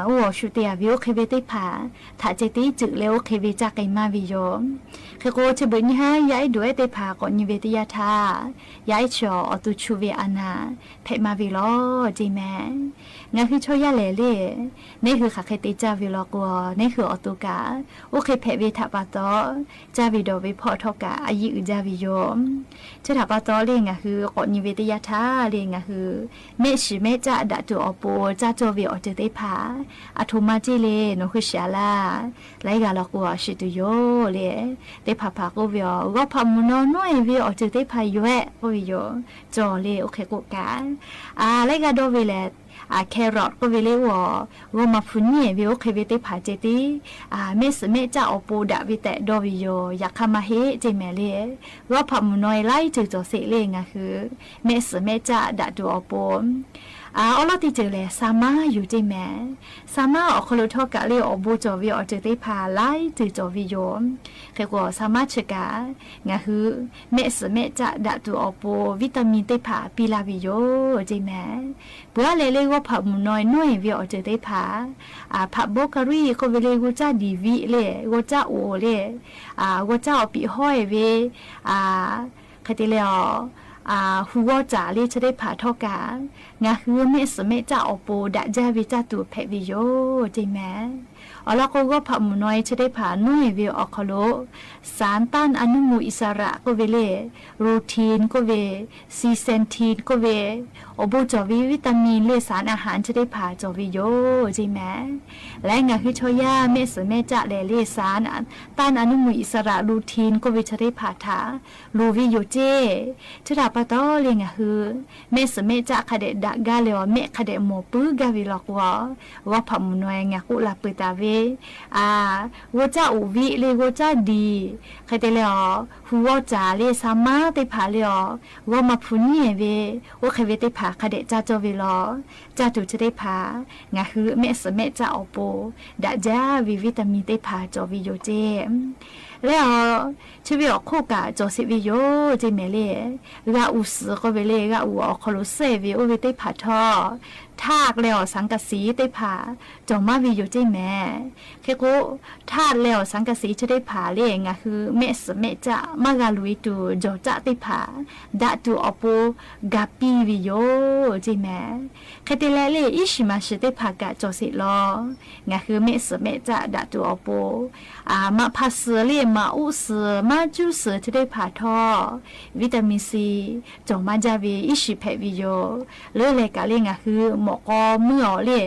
oˇ awˬ shu te a ve oˇ hk'e ve teˇ hpaˍ htaꞈ ceh tiˉ ceuˬ leh oˇ hk'e ve caˇ k'ai maˇ ve yoˬ. Hk'e k'o, chi beuꞈ nyi haˉ yaˇ ehˉ duˬ ehˉ teˇ hpaˍ k'awꞈ nyi ve teˇ yanˇ htaˇ, yaˇ ehˉ chi awˬ to chu ve a naˍ hpehꞈ maˇ ve law ceˇ mehˍ. Ngaˬ hui chaw yaˇ lehˬ le, neˇ hui hk'aˬ hk'e te caˇ ve law k'o, neˇ hui awˬ to kaꞈ oˇ hk'e hpehꞈ ve htaꞈ pa taw, caˇ ve dawˬ ve hpawˇ htawˇ kaꞈ a yiˇ uiˍ jaˇ ve yoˬ. Chi htaꞈ pa taw le, ngaˬ hui k'awꞈ nyi ve teˇ yanˇ htaˇ le, ngaˬ hui mehˆ shiˍ mehˆ caˆ daꞈ tuˬ awˬ pon caˇ cawˇ ve awˬ ceuˬ teˇ hpaˍ aˬ htoꞈ ma ceˇ le, nawˬ hui shiˍ a laˇ. Laiˉ g'aˇ law k'o a shiˍ tuˬ yoˬ le. Teˇ hpaˍ hpaˍ k'oˆ ve, g'awˇ hpaꞈ mvuhˬ naw nawˉ e ve awˬ ceuˬ teˇ hpaˍ yoˬ ehˆ k'oˆ ve yoˬ. Cawˬ le, oˇ hk'e k'oˆ kaꞈ, a laiˉ g'aˇ dawˇ ve lehˬ, carrot k'oˆ ve le, oˇ g'awˇ ma hpu nyiˉ e ve oˇ hk'e ve teˇ hpaˍ ceh tiˉ mehˆ suhˍ mehˆ caˆ awˬ pon daꞈ ve tehꞈ dawˇ ve yoˬ. Yaꞈ hk'aˇ maˇ heˆ ceˇ mehˍ le. G'awˇ hpaꞈ mvuhˬ naw e laiˉ ceuˬ cawˬ sheˍ le, ngaˬ hui mehˆ suhˍ mehˆ caˆ daꞈ tuˬ awˬ pon, awˉ lawˉ teˇ ceuˬ lehˬ, sa maˉ yoˬ ceˇ mehˍ. Sa maˉ awˬ hk'aw lo htawˇ kaꞈ le, awˬ bon cawˬ ve awˬ ceuˬ teˇ hpaˍ laiˉ ceuˬ cawˬ ve yoˬ. Hk'e k'o, sa maˉ chi kaꞈ ngaˬ hui mehˆ suhˍ mehˆ caˆ daꞈ tuˬ awˬ pon vitamin teˇ hpaˍ piˇ laˇ ve yoˬ ceˇ mehˍ. Peuˬ aˉ leh le, g'awˇ hpaꞈ mvuhˬ naw e nawˉ e ve awˬ ceuˬ teˇ hpaˍ, hpaꞈ bawˇ ka ruiˉ k'oˆ ve le, g'awˇ caˇ diˍ viˆ le, g'awˇ caˇ oˍ le, g'awˇ caˇ awˬ piꞈ hawˉ e ve, hk'e te leh, hu g'awˇ caˍ le chi teˇ hpaˍ htawˇ kaꞈ, ngaˬ hui mehˆ suhˍ mehˆ caˆ awˬ pon daꞈ jaˇ ve caˇ tuˬ hpehꞈ ve yoˬ ceˇ mehˍ. Awˬ lawn k'o, g'awˇ hpaꞈ mvuhˬ naw e chi teˇ hpaˍ nawˉ e ve awˬ hk'aw lo,สารต้านอนุมูลอิสระ k'oˆ ve le, lutein k'oˆ ve, zeaxanthin k'oˆ ve, awˬ bon cawˬ ve vitamin le, สารอาหาร chi teˇ hpaˍ cawˬ ve yoˬ ceˇ mehˍ. Leh ngaˬ hui chaw yaˇ mehˆ suhˍ mehˆ caˆ lehˬ le, สารต้านอนุมูลอิสระ lutein k'oˆ ve chi teˇ hpaˍ htaꞈ loˍ ve yoˬ ceˇ. Chi htaꞈ pa taw le, ngaˬ hui mehˆ suhˍ mehˆ caˆ hk'a dehꞈ daꞈ gaˇ leh awˬ mehˆ hk'a dehꞈ mawˬ puiˉ gaˇ ve law k'o, g'awˇ hpaꞈ mvuhˬ naw e ngaˬ k'oˆ la peuˬ taˍ ve, g'awˇ caˇ oˍ viˆ le, g'awˇ caˇ diˍ, hk'e te leh awˬ hu g'awˇ caˍ le, sa maˉ teˇ hpaˍ le awˬ g'awˇ ma hpu nyiˉ e ve, oˇ hk'e ve teˇ hpaˍ hk'a dehꞈ caˇ cawˇ ve law. Caˇ tuˬ chi teˇ hpaˍ ngaˬ hui mehˆ suhˍ mehˆ caˆ awˬ pon daꞈ jaˇ ve vitamin teˇ hpaˍ cawˬ ve yoˬ ceˇ. Leh awˬ, chi ve awˬ hk'oˆ kaꞈ cawˬ sheˍ ve yoˬ ceˇ mehˍ le. G'a uiˍ suhˍ k'oˆ ve le, g'a uiˍ awˬ hk'aw lo suhˉ-e ve oˇ ve teˇ hpaˍ htawˇ, ธาตุ leh awˬ สังกะสี teˇ hpaˍ cawˬ maˇ ve yoˬ ceˇ mehˍ. Hk'e k'o, ธาตุ leh awˬ สังกะสี chi teˇ hpaˍ le ngaˬ hui mehˆ suhˍ mehˆ caˆ maˇ g'a loꞈ-e tuˬ jawˬ caˆ teˇ hpaˍ daꞈ tuˬ awˬ pon ga piˇ ve yoˬ ceˇ mehˍ. Hk'e te leh le iˉ shiˍ maˍ shiˍ teˇ hpaˍ kaꞈ cawˬ sheˍ law. Ngaˬ hui mehˆ suhˍ mehˆ caˆ daꞈ tuˬ awˬ pon, maꞈ hpa suhˍ le maꞈ uˆ suhˍ maˇ cuˇ suhˍ chi teˇ hpaˍ htawˇ, vitamin C cawˬ maˇ jaˇ ve iˉ shiˍ hpehꞈ ve yoˬ. Leuˉ leh kaꞈ le ngaˬ hui mawꞈ k'aw meuˇ awˬ le,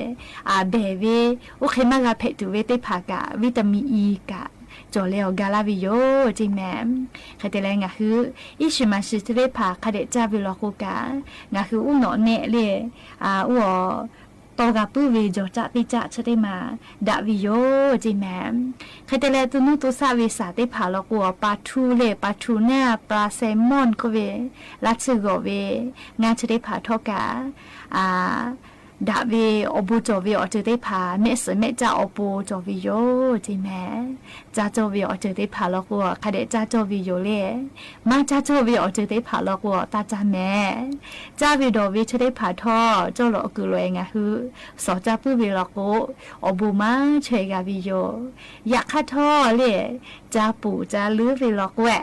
a behˬ ve, oˇ hk'e maˇ g'a hpehꞈ tuˬ ve teˇ hpaˍ kaꞈ vitamin E kaꞈ cawˬ leh awˬ ga laˇ ve yoˬ ceˇ mehˍ. Hk'e te leh ngaˬ hui iˉ shiˍ maˍ shiˍ chi teˇ hpaˍ hk'a dehꞈ caˇ ve law k'o kaꞈ, ngaˬ hui uˉ nawꞈ nehˆ le, oˇ awˬ tawˇ g'a puiˉ ve jawˬ caˆ teˇ caˆ chi teˇ maˬ daꞈ ve yoˬ ceˇ mehˍ. Hk'e te leh to nuˇ to shaˆ ve saˍ teˇ hpaˍ law k'o, ปลาทู le, ปลาทูน่า ปลาแซลมอน k'oˆ ve, laˇ tsuhˇ g'awˬ ve ngaˇ chi teˇ hpaˍ htawˇ kaꞈ, daꞈ ve awˬ bon cawˬ ve awˬ ceuˬ teˇ hpaˍ mehˆ suhˍ mehˆ caˆ awˬ pon cawˬ ve yoˬ ceˇ mehˍ. Caˇ cawˇ ve awˬ ceuˬ teˇ hpaˍ law k'o, hk'a dehꞈ caˇ cawˇ ve yoˬ le. Maˇ caˇ cawˇ ve awˬ ceuˬ teˇ hpaˍ law k'o, taˇ caˇ mehˍ. Caˇ ve dawˬ ve chi teˇ hpaˍ htawˇ cawˇ lawꞈ kuiˬ lawꞈ-e ngaˬ hui shawˍ caˇ puiˉ ve law k'o, awˬ bon maˇ chaweh g'a ve yoˬ. Yaꞈ hk'aˇ htawˇ le, ca puˍ ca leuˉ ve law k'o-e,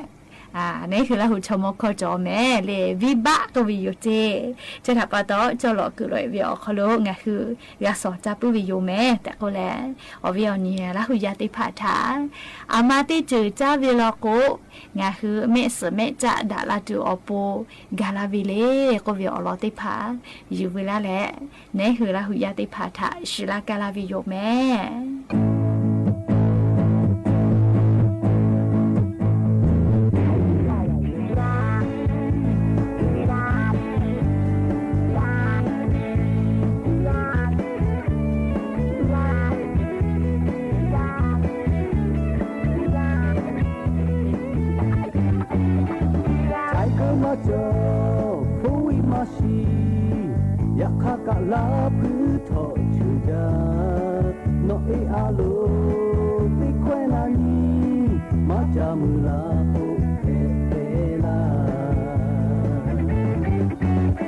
neˉ hui Laˇ huˍ chaw mawˇ hkawˇ cawˬ mehˍ le, วิบาก k'oˆ ve yoˬ ceˇ. Chi htaꞈ pa taw, cawˇ lawꞈ kuiˬ lawꞈ-e ve awˬ hk'aw lo ngaˬ hui g'a shawˍ caˇ puiˉ ve yoˬ mehˍ tehꞈ k'oˆ leh, awˬ viˉ awˬ nyi Laˇ huˍ yaˇ teˇ hpaˍ htaꞈ, aˬ ma teˇ ceuˬ caˇ ve law k'o, ngaˬ hui mehˆ suhˍ mehˆ caˆ daꞈ la tuˬ awˬ pon ga laˇ ve le k'oˆ ve awˬ lawn teˇ hpaˍ yuˬ ve laˇ leh, neˉ hui Laˇ huˍ yaˇ teˇ hpaˍ htaꞈ shiˍ laˇ kaˇ laˇ ve yoˬ mehˍ. Htaiˍ keu maˇ cawˬ, hpu viˉ maˇ shiˍ, yaꞈ hk'aˇ kaꞈ laˇ puiˉ htawꞈ cheuˬ jaˇ. Nawˬ e a loˍ teˇ hkawehˇ na nyi, maˇ ca mui la k'o hpehꞈ hpehꞈ laˇ.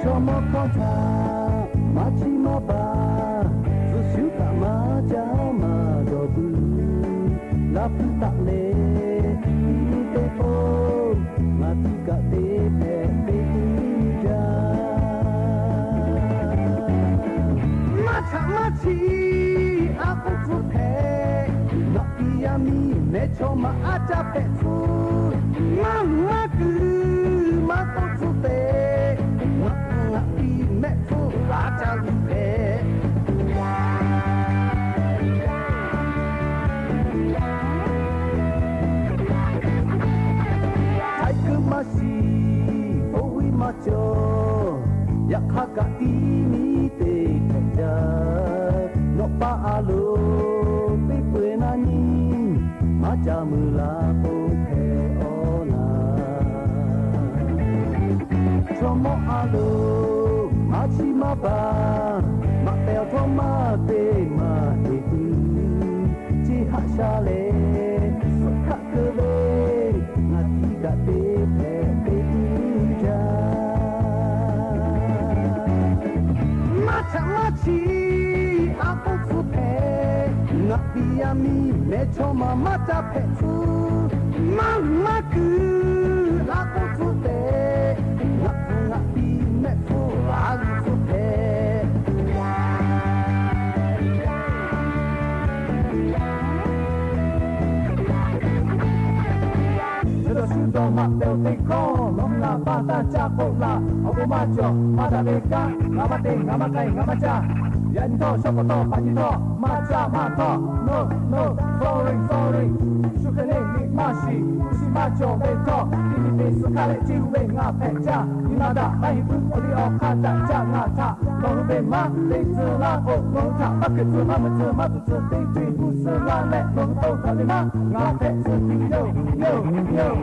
Chaw mawˇ hkawˇ htaꞈ maˇ chiˇ maˇ baˬ, tcuh shuˉ kaꞈ maˇ caˉ maˇ dawˬ tuˬ, laˇ puiˉ taˆ leh, iˉ miˇ teˇ pawˆ ngaˬ tiˇ kaꞈ te hpehꞈ te tuˬ jaˇ. Maˇ htaꞈ maˇ chi a k'oˆ tcuh hpehꞈ, ngaˬ piˇ yaˇ miˇ mehˍ chaw ma a caˇ hpehꞈ tcuh, maˇ luˬ maˇ kuiˬ maˇ k'oˆ tcuh tehꞈ, ngaˬ ngaˬ piˇ mehˆ hpfuhˇ a caˇ luˬ hpehꞈ. Htaiˍ keu maˇ shiˍ, hpu viˉ maˇ cawˬ, yaꞈ hk'aˇ kaꞈ iˉ miˇ te hpehꞈ jaˇ. Nawˬ pa a loˍ teˇ peu-eˬ na nyi, maˇ ca mui la k'o hpehꞈ awˬ laˇ. Chaw mawˇ a loˍ maˇ chiˇ maˇ baˬ, maꞈ pehˍ awˬ htawˇ maˇ te maˇ heˍ tuˬ, ceˇ haˆ sha leh suhˆ hkaˆ keu ve, ngaˬ tiˇ kaꞈ te hpehꞈ te tuˬ jaˇ. Maˇ htaꞈ maˇ chi a k'oˆ tcuh hpehꞈ, ngaˬ piˇ yaˇ miˇ mehˍ chaw ma maˇ caˇ hpehꞈ tcuh, maˇ luˬ maˇ kuiˬ a k'oˆ tcuh tehꞈ, ngaˬ hpu ngaˬ piˇ mehˆ hpfuhˇ a luˬ tcuh hpehꞈ. Shu dawˬ shu dawˬ maꞈ pehˍ-oˬ teˇ hkawˇ, nawˬ hui ngaˬ pa taˇ caˇ k'oˆ laˇ. Awˬ bon maˇ cawˬ maˇ daꞈ ve kanˉ, ngaˬ maˇ te ngaˬ maˇ k'ai ngaˬ maˇ caˇ. Yaꞈ nyi htawˇ shawˉ k'awꞈ tawˇ hpaꞈ nyi htawˇ maˇ caˇ maˇ htawˇ, no no, sorry sorry. Shu hk'e le liꞈ maˇ shiˍ, hpu shi maˇ cawˬ ve htawˇ, liꞈ miˬ teꞈ suhˍ hk'a leh chi hui ve ngaˬ hpehꞈ caˇ. Nyi ma daꞈ maˇ heˆ puiˉ awˬ liˇ awˬ hk'aˇ caꞈ caˇ ngaˬ htaꞈ nawˬ hui ve maˇ te tcuh laˇ k'o, nawˬ hui htaꞈ maˇ hkui tcuh maˇ mui tcuh maˇ tuˬ tcuh teˇ ceuˬ gu suh laˇ leh nawˬ hui to hk'aˬ ve maˇ ngaˬ hpehꞈ tcuh tuˬ yoˬ yoˬ yoˬ.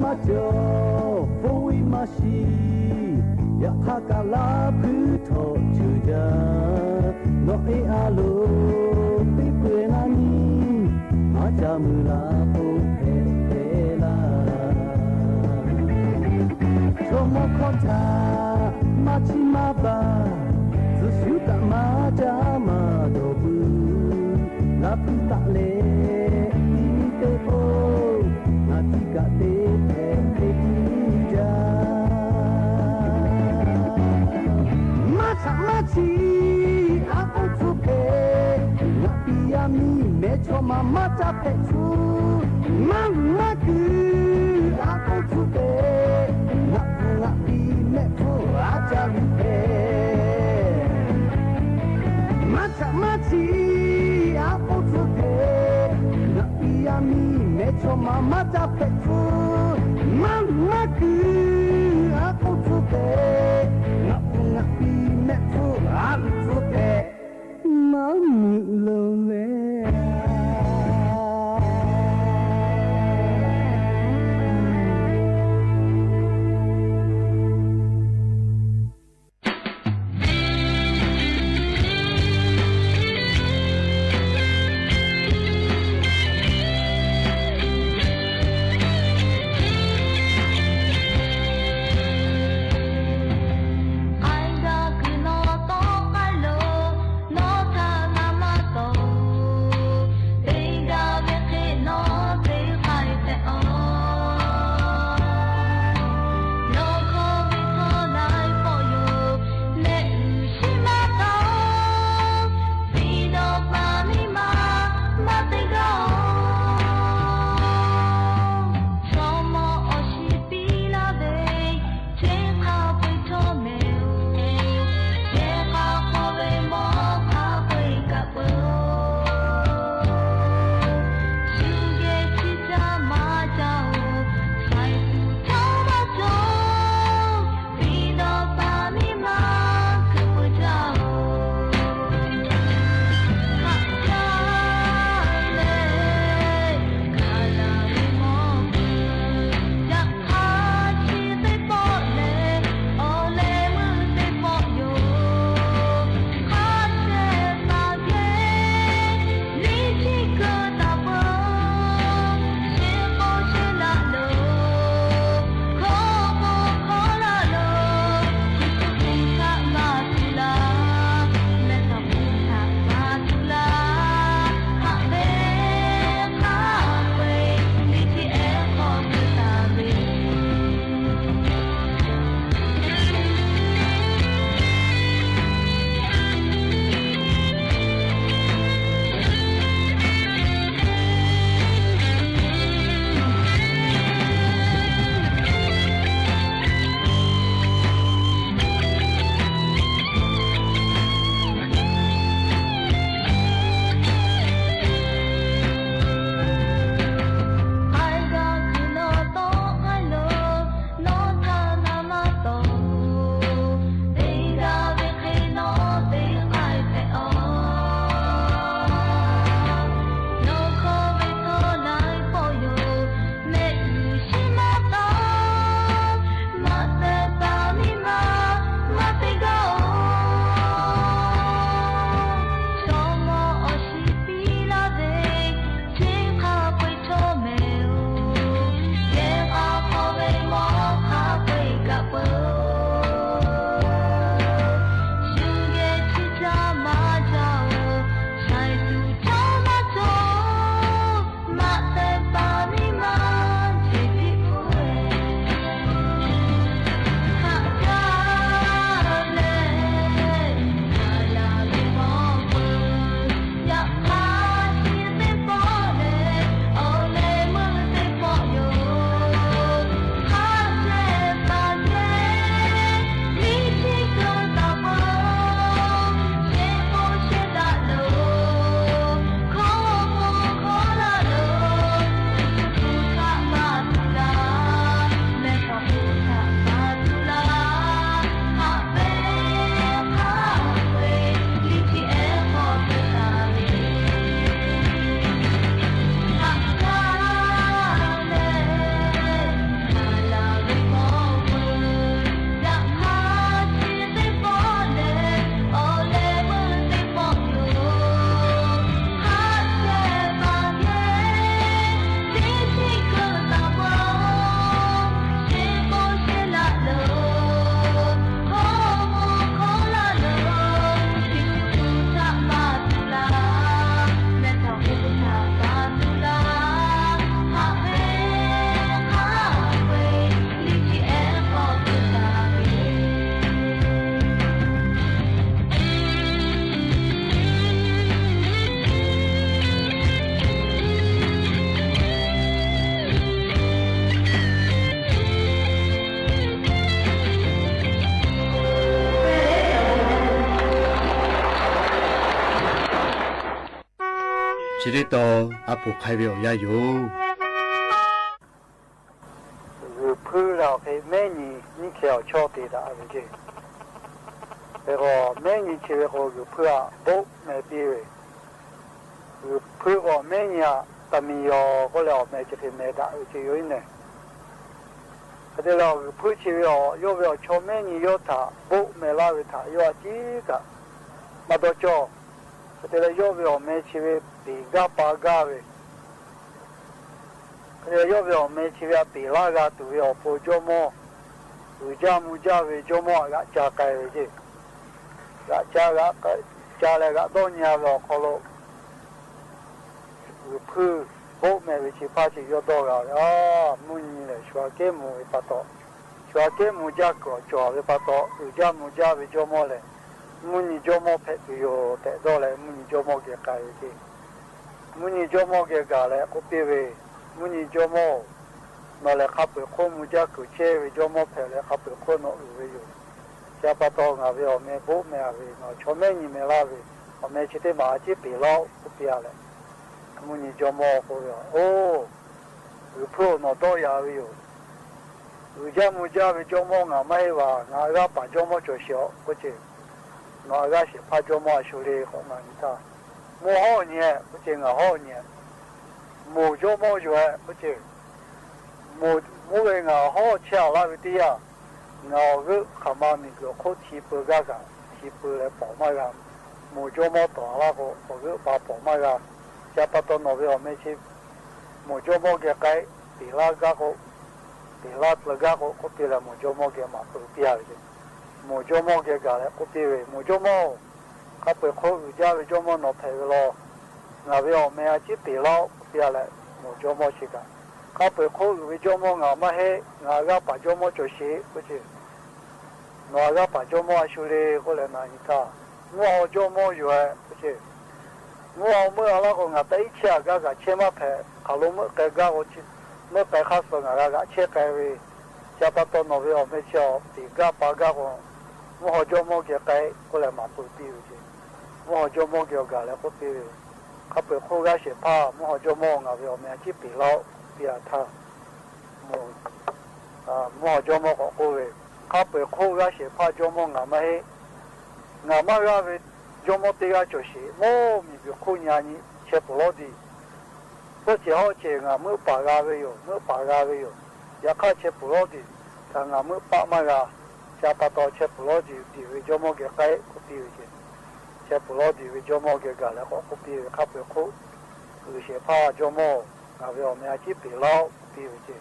Maˇ cawˬ, hpawˇ ve maˇ shiˍ, yaꞈ hk'aˇ kaꞈ laˇ hpuiˇ htawꞈ ceuˬ jaˇ. Nawˬ e a loˍ teˇ peu-eˬ na nyi, maˇ ca mui la k'o hpehꞈ hpehꞈ laˇ. Chaw mawˇ hkawˇ htaꞈ maˇ chiˇ maˇ baˬ, tcuhˬ shuˉ kaꞈ maˇ caˉ maˇ dawˬ peuˬ. Laˇ hpuiˇ taˆ leh tiˇ miˇ teˇ hk'oˆ, ngaˬ tiˇ kaꞈ te hpehꞈ te tiˇ jaˇ. Maˇ htaꞈ maˇ chi a k'oˆ hpfuhˇ hpehꞈ, ngaˬ piˇ yaˇ miˇ mehˬ chaw ma maˇ caˇ hpehꞈ hpfuhˇ. Maˇ luˬ maˇ kuiˬ a k'oˆ hpfuhˇ hpehꞈ, ngaˬ hpu ngaˬ piˇ mehˆ hpfuhˇ a ca luˬ hpehꞈ. Maˇ htaꞈ maˇ chi a k'oˆ hpfuhˇ hpehꞈ, ngaˬ piˇ yaˇ miˇ mehˬ chaw ma maˇ caˇ hpehꞈ hpfuhˇ. Maˇ luˬ maˇ kuiˬ a k'oˆ hpfuhˇ hpehꞈ, ngaˬ hpu ngaˬ piˇ mehˆ hpfuhˇ a luˬ hpfuhˇ hpehꞈ. Maˇ meuꞈ lo leh Chi teˇ tawn a poˍ hk'ai ve awˬ yanˇ yoˬ. G'uiˬ hpuiˇ leh awˬ hk'e mehˉ nyi nyiˇ hkeh awˬ chawˇ te daꞈ ve ceˇ. Hk'e k'o, mehˉ nyi chi ve k'o, g'uiˬ hpuiˇ aꞈ Boˆ meh piˇ ve. G'uiˬ hpuiˇ k'o, mehˉ nyi aꞈ Taˍ miˍ yaw k'oˆ leh awˬ meh chi hk'e meh daꞈ ve ceˇ yoˬ iˉ nehˬ. Hk'e te leh, g'uiˬ hpuiˇ chi ve awˬ yawˇ ve awˬ chawˇ mehˉ nyi yawˇ htaꞈ Boˆ meh laˇ ve htaꞈ yawˇ a ciˉ kaꞈ maˇ dawˇ cawˇ. Hk'e te leh, yawˇ ve awˬ meh chi ve peˍ gaˇ pa gaˇ ve, hk'e te leh, yawˇ ve awˬ meh chi ve aꞈ peˍ laˇ g'a tuˬ ve awˬ pon jawˇmawˇ, uiˍ jaˇ mvuh jaˇ ve jawˇmawˇ aꞈ g'aꞈ ca k'ai ve ceˇ. G'aꞈ ca g'aꞈ ca leh g'aꞈ dawˇ nyi a ve awˬ hk'aw lo, g'uiˬ hpuiˇ Boˆ meh ve chi hpaˇ chi yawˇ dawˇ g'a ve, a, mvuhˇ nyi lehˬ shu aꞈ kehˉ mvuh ve pa taw, shu aꞈ kehˉ mvuh jaˇ kuiˬ awˬ cawˬ ve pa taw, uiˍ jaˇ mvuh jaˇ ve jawˇmawˇ lehˬ, mvuhˇ nyi jawˇmawˇ hpehꞈ tuˬ yoˬ tehꞈ dawˇ leh mvuhˇ nyi jawˇmawˇ geh k'ai ve ceˇ. Mvuhˇ nyi jawˇmawˇ geh gaˬ leh k'oˆ piˇ ve, Mvuhˇ nyi jawˇmawˇ-oˬ, nawˬ lehˬ hk'a peu-eˬ hk'oˆ mvuh jaˇ kuiˬ chehˇ ve jawˇmawˇ hpehꞈ leh hk'a peu-eˬ hk'oˆ nawˬ uiˍ ve yoˬ. Chi pa taw ngaˬ ve awˬ meh Boˆ meh a ve, nawˬ chaw mehˉ nyi meh laˇ ve, awˬ meh chi teˇ maˬ a ciˉ peˍ laˇ-oˆ k'oˆ piˇ a leh, mvuhˇ nyi jawˇmawˇ k'oˆ ve, Oˬ, g'uiˬ hpuiˇ-oˬ, nawˬ dawˇ yaꞈ ve yoˬ. Uiˍ jaˇ mvuh jaˇ ve jawˇmawˇ ngaˬ maˇ heˆ vaˬ. Ngaˬ a g'aˇ paˍ jawˇmawˇ cawˬ sheˍ-aw k'oˆ ce. Nawˬ a g'aˇ shehˍ hpaˇ jawˇmawˇ a shu le k'o, ngaˬ nyi htaˇ mvuhˇ hawˉ nyi-e k'oˆ ce, ngaˬ hawˉ nyi-e. Moˬ jawˇmawˇ yoˬ-e k'oˆ ce. Moˬ, mvuhˇ ve ngaˬ hawˉ chehˇ a laˇ ve teˇ yanˇ, ngaˬ awˬ g'euˆ hk'aˬ ma miˬguiˬ hk'oˆ hti peu gaˇ kaꞈ, hti peu leh pawˍ maˇ g'a. Moˬ jawˇmawˇ tawˍ a laˇ k'o, awˬ g'euˆ pa pawˍ maˇ g'a. Chi pa taw nawˬ ve awˬ meh chi moˬ jawˇmawˇ geh k'ai, peˍ laˇ gaˇ k'o, peˍ laˇ tcuh gaˇ k'o k'oˆ piˇ leh, moˬ jawˇmawˇ geh maˍ peuˬ piˇ a ve ce. Moˬ jawˇmawˇ geh gaˬ leh k'oˆ piˇ ve, Moˬ jawˇmawˇ-oˬ, hk'a peu-eˬ hk'oˆ uiˍ jaˇ ve jawˇmawˇ nawˬ hpehꞈ ve law. Ngaˬ ve awˬ meh a ciˉ peˍ laˇ-oˆ k'oˆ piˇ a leh, moˬ jawˇmawˇ chi kaꞈ, Hk'a peu-eˬ hk'oˆ uiˍ ve jawˇmawˇ ngaˬ maˇ heˆ. Ngaˬ a g'aˇ paˍ jawˇmawˇ cawˬ sheˍ k'oˆ ce. Nawˬ a g'aˇ paˍ jawˇmawˇ a shu le k'oˆ leh, ngaˬ nyi htaˇ mvuhˇ haw jawˇmawˇ yoˬ-e k'oˆ ce. Mvuhˇ haw meuˆ a laˇ k'o, ngaˬ taꞈ iˉ chehˇ a gaˇ kaꞈ chehˇ maˇ hpehꞈ. Hk'aˬ lo meuˆ k'ai gaˇ k'o, meuˆ k'ai hk'aˇ suh ngaˬ g'a g'aꞈ chehˇ k'ai ve. Chi pa taw nawˬ ve awˬ meh chi-a, peˍ gaˇ pa gaˇ k'o, mvuhˇ haw jawˇmawˇ geh k'ai k'oˆ leh maˍ peuˬ piˇ ve ce. Mvuhˇ haw jawˇmawˇ geh awˬ gaˬ leh k'oˆ piˇ ve, Hk'a peu-eˬ hk'oˆ g'aˇ shehˍ hpaˇ mvuhˇ haw jawˇmawˇ ngaˬ ve awˬ meh a ciˉ peˍ laˇ-oˆ k'oˆ piˇ a htaˇ, mvuhˇ haw jawˇmawˇ k'awꞈ k'oˆ ve, Hk'a peu-eˬ hk'oˆ g'aˇ shehˍ hpaˇ jawˇmawˇ ngaˬ maˇ heˆ. Ngaˬ maˇ g'aˇ ve jawˇmawˇ teˇ g'aˇ cawˬ sheˍ. Mvuhˇ miˬguiˬ hk'oˆ nyi a nyi chehˇ peuˬ lawˉ diˬ. Tcuhˇ cehˬ hawˉ cehˬ ngaˬ meuˆ paˍ g'a ve yoˬ, meuˆ paˍ g'a ve yoˬ. Yaꞈ hk'aˇ chehˇ peuˬ lawˉ diˬ, htaꞈ ngaˬ meuˆ paˆ maˇ g'a. Chi pa taw chehˇ peuˬ lawˉ diˬ ve jawˇmawˇ geh k'ai k'oˆ piˇ ve ce. Chehˇ peuˬ lawˉ diˬ ve jawˇmawˇ geh gaˬ leh k'awꞈ k'oˆ piˇ ve, Hk'a peu-eˬ hk'oˆ uiˍ shehˍ hpaˇ jawˇmawˇ ngaˬ ve awˬ meh a ciˉ peˍ laˇ-oˆ k'oˆ piˇ ve ce.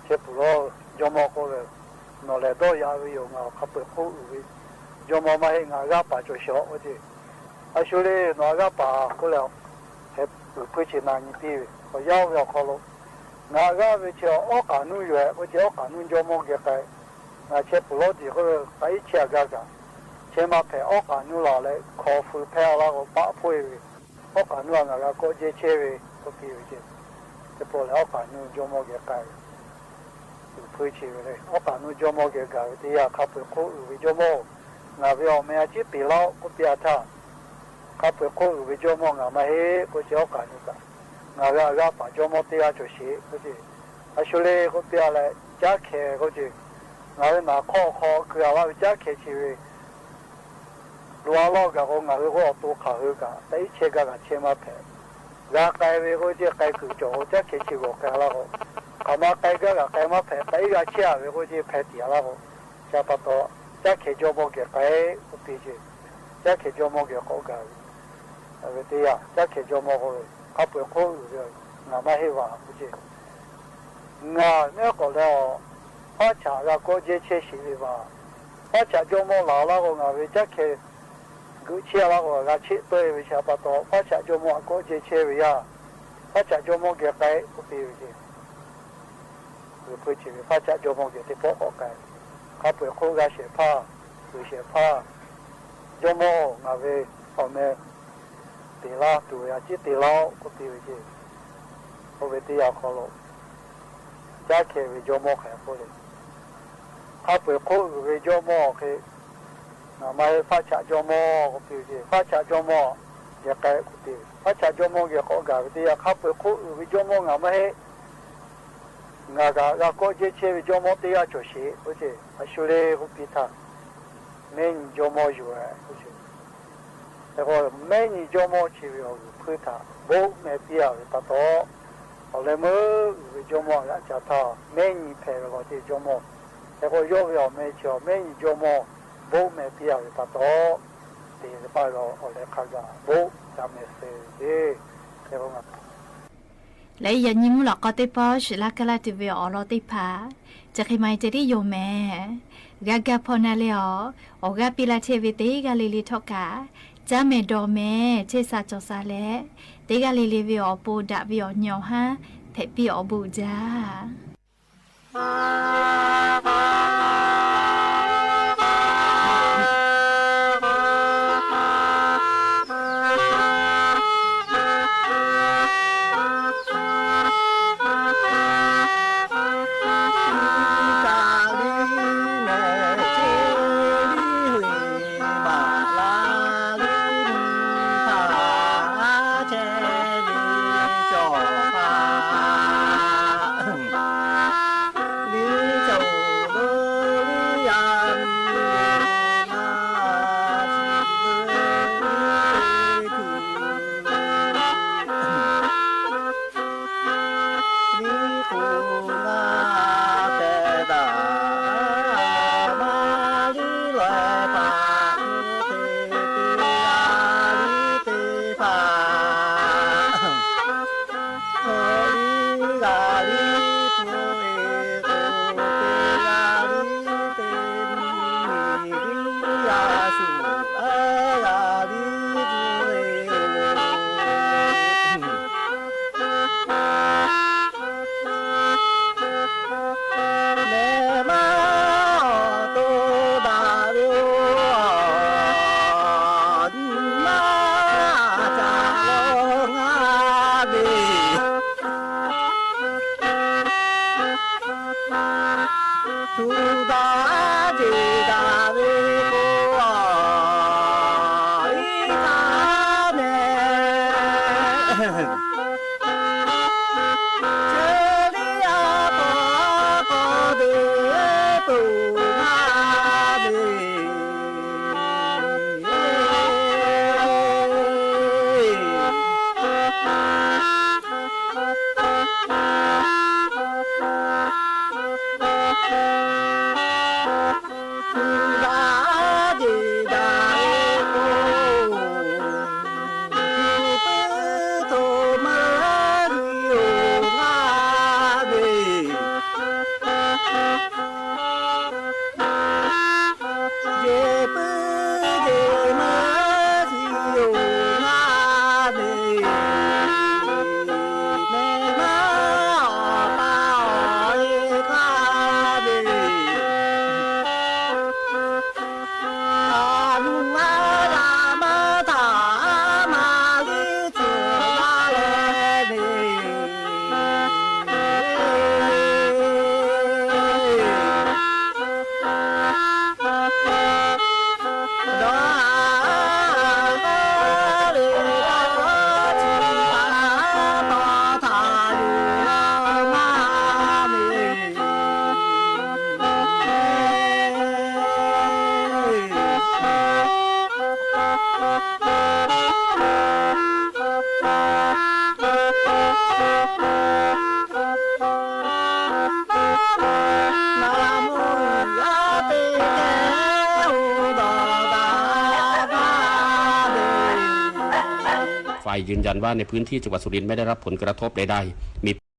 Chehˇ peuˬ lawˉ jawˇmawˇ k'oˆ ve, Nawˬ lehˬ dawˇ yaꞈ ve yoˬ. Ngaˬ hk'a peu-eˬ hk'oˆ uiˍ ve jawˇmawˇ maˇ heˆ. Ngaˬ a g'aˇ paˍ cawˬ sheˍ-aw k'oˆ ce. A shu le, nawˬ a g'aˇ paˍ k'oˆ leh, heh uiˍ hpuiˇ chi na nyi piˇ ve, Awˬ yanˇ oˇ ve awˬ hk'aw lo ngaˬ g'aˇ ve chi awˉ k'aˍ nuˇ yoˬ-e k'oˆ ce. Awˉ k'aˍ nuˇ jawˇmawˇ geh k'ai. Ngaˬ chehˇ peuˬ lawˉ diˬ k'oˆ ve, taꞈ iˉ chehˇ a gaˇ kaꞈ chehˇ maˇ hpehꞈ. Awˉ k'aˍ nuˇ laˬ leh hkaw feu hpehˇ a laˇ k'o, paˆ hpoˆ-e ve, awˉ k'aˍ nuˇ a ngaˬ g'a kawˆ jehˇ chehˇ ve k'oˆ piˇ ve ce. Teˇ pawˆ lehˬ, awˉ k'aˍ nuˇ jawˇmawˇ geh k'ai ve, uiˍ hpuiˇ chi ve le, awˉ k'aˍ nuˇ jawˇmawˇ geh gaˬ ve teˇ yanˇ, Hk'a peu-eˬ hk'oˆ uiˍ ve jawˇmawˇ-oˬ, ngaˬ ve awˬ meh a ciˉ peˍ laˇ-oˆ k'oˆ piˇ a htaˇ, Hk'a peu-eˬ hk'oˆ uiˍ ve jawˇmawˇ ngaˬ maˇ heˆ k'oˆ ce. Awˉ k'aˍ nuˇ kaꞈ, Ngaˬ g'a g'aˇ paˍ jawˇmawˇ teˇ g'aˇ cawˬ sheˍ k'oˆ ce. A shu le k'oˆ piˇ a leh, caˉ hkeh k'oˆ ce. Ngaˬ ve naˍ hk'awˇ hk'aw keu a laˇ ve caˉ hkeh chi ve lo a lawˇ gaˬ k'o, ngaˬ hui k'o awˬ to hk'aˬ hui kaꞈ taꞈ iˉ chehˇ gaˇ kaꞈ chehˇ maˇ hpehꞈ. G'a k'ai ve k'oˆ ce, k'ai kuiˬ cawˬ k'o, caˉ hkeh chi g'awˬ k'ai laˇ k'o, hk'aˬ ma k'ai gaˇ kaꞈ k'ai maˇ hpehꞈ. Taꞈ iˉ g'a chehˇ a ve k'oˆ ce, hpeh tiꞈ a laˇ k'o, chi pa taw caˉ hkeh jawˇmawˇ geh k'ai k'oˆ piˇ ce. Caˉ hkeh jawˇmawˇ geh k'awꞈ gaˬ ve, ve teˇ yanˇ, caˉ hkeh jawˇmawˇ k'oˆ ve, Hk'a peu-eˬ hk'oˆ uiˍ ve ngaˬ maˇ heˆ vaˬ k'oˆ ce. Ngaˬ neˉ k'awꞈ leh a, faˉ chaꞈ g'a kawˆ jehˇ chehˇ sheˍ ve vaˬ. Faˉ chaꞈ jawˇmawˇ laˬ laˇ k'o, ngaˬ ve caˉ hkeh geuꞈ chehˇ a laˇ k'o, g'a cheˆ tawˆ-e ve chi pa taw, faˉ chaꞈ jawˇmawˇ aꞈ kawˆ jehˇ chehˇ ve yaˇ, faˉ chaꞈ jawˇmawˇ geh k'ai k'oˆ piˇ ve ce. Uiˍ hpuiˇ chi ve faˉ chaꞈ jawˇmawˇ geh teˇ pawˆ k'awꞈ k'ai. Hk'a peu-eˬ hk'oˆ g'aˇ shehˍ hpaˇ, uiˍ shehˍ hpaˇ, jawˇmawˇ ngaˬ ve awˬ meh teꞈ laˇ tuˬ ve a ciˉ te laˇ-oˆ k'oˆ piˇ ve ce. Oˇ ve teˇ yanˇ awˬ hk'aw lo caˉ hkeh ve jawˇmawˇ hk'e k'oˆ le, Hk'a peu-eˬ hk'oˆ uiˍ ve jawˇmawˇ hk'e, ngaˬ maˇ heˆ, faˉ chaꞈ jawˇmawˇ k'oˆ piˇ ve ce. Faˉ chaꞈ jawˇmawˇ Yaꞈ hk'aˇ k'oˆ te, maˇ chaꞈ jawˇmawˇ geh k'awꞈ gaˬ ve teˇ yanˇ, hk'a peu-eˬ hk'oˆ uiˍ ve jawˇmawˇ ngaˬ maˇ heˆ. Ngaˬ kaꞈ g'a kawˆ jehˇ chehˇ ve jawˇmawˇ teˇ g'aˇ cawˬ sheˍ. Oˇ ceuˬ a shu le k'oˆ piˇ htaˇ, mehˉ nyi jawˇmawˇ yoˬ. Hk'e k'o, mehˉ nyi jawˇmawˇ chi ve awˬ g'uiˬ hpuiˇ htaꞈ boˆ meh piˇ a ve pa taw, awˬ leh meuˇ uiˍ ve jawˇmawˇ g'aꞈ ca htaˇ, mehˉ nyi hpehꞈ ve law ceh jawˇmawˇ. Hk'e k'o, yawˇ ve awˬ meh chi awˬ mehˉ nyi jawˇmawˇ boˆ meh piˇ a ve pa taw, te ve paˇ ve awˬ leh hk'a gaˬ boˆ ca meh suh ve le. Leh yaꞈ nyi mvuhˇ lawꞈ k'aw teˇ pawˆ shiˍ laˇ kaˇ laˇ tuˬ ve awˬ lawn teˇ hpaˍ, chi hk'e maˇ heˆ ceh tiˉ yoˬ mehˍ. G'a ga hpaw na leh awˬ, awˬ g'aˇ piˇ laˇ chehˇ ve teˇ g'aˇ le le htawˇ kaꞈ, caˇ meh dawˬ meh chehˇ sha cawˬ sha leh, teˇ g'aˇ le le ve awˬ pon daꞈ ve awˬ nyi awˬ haˉ hpehꞈ piˇ awˬ bon uiˍ jaˇ.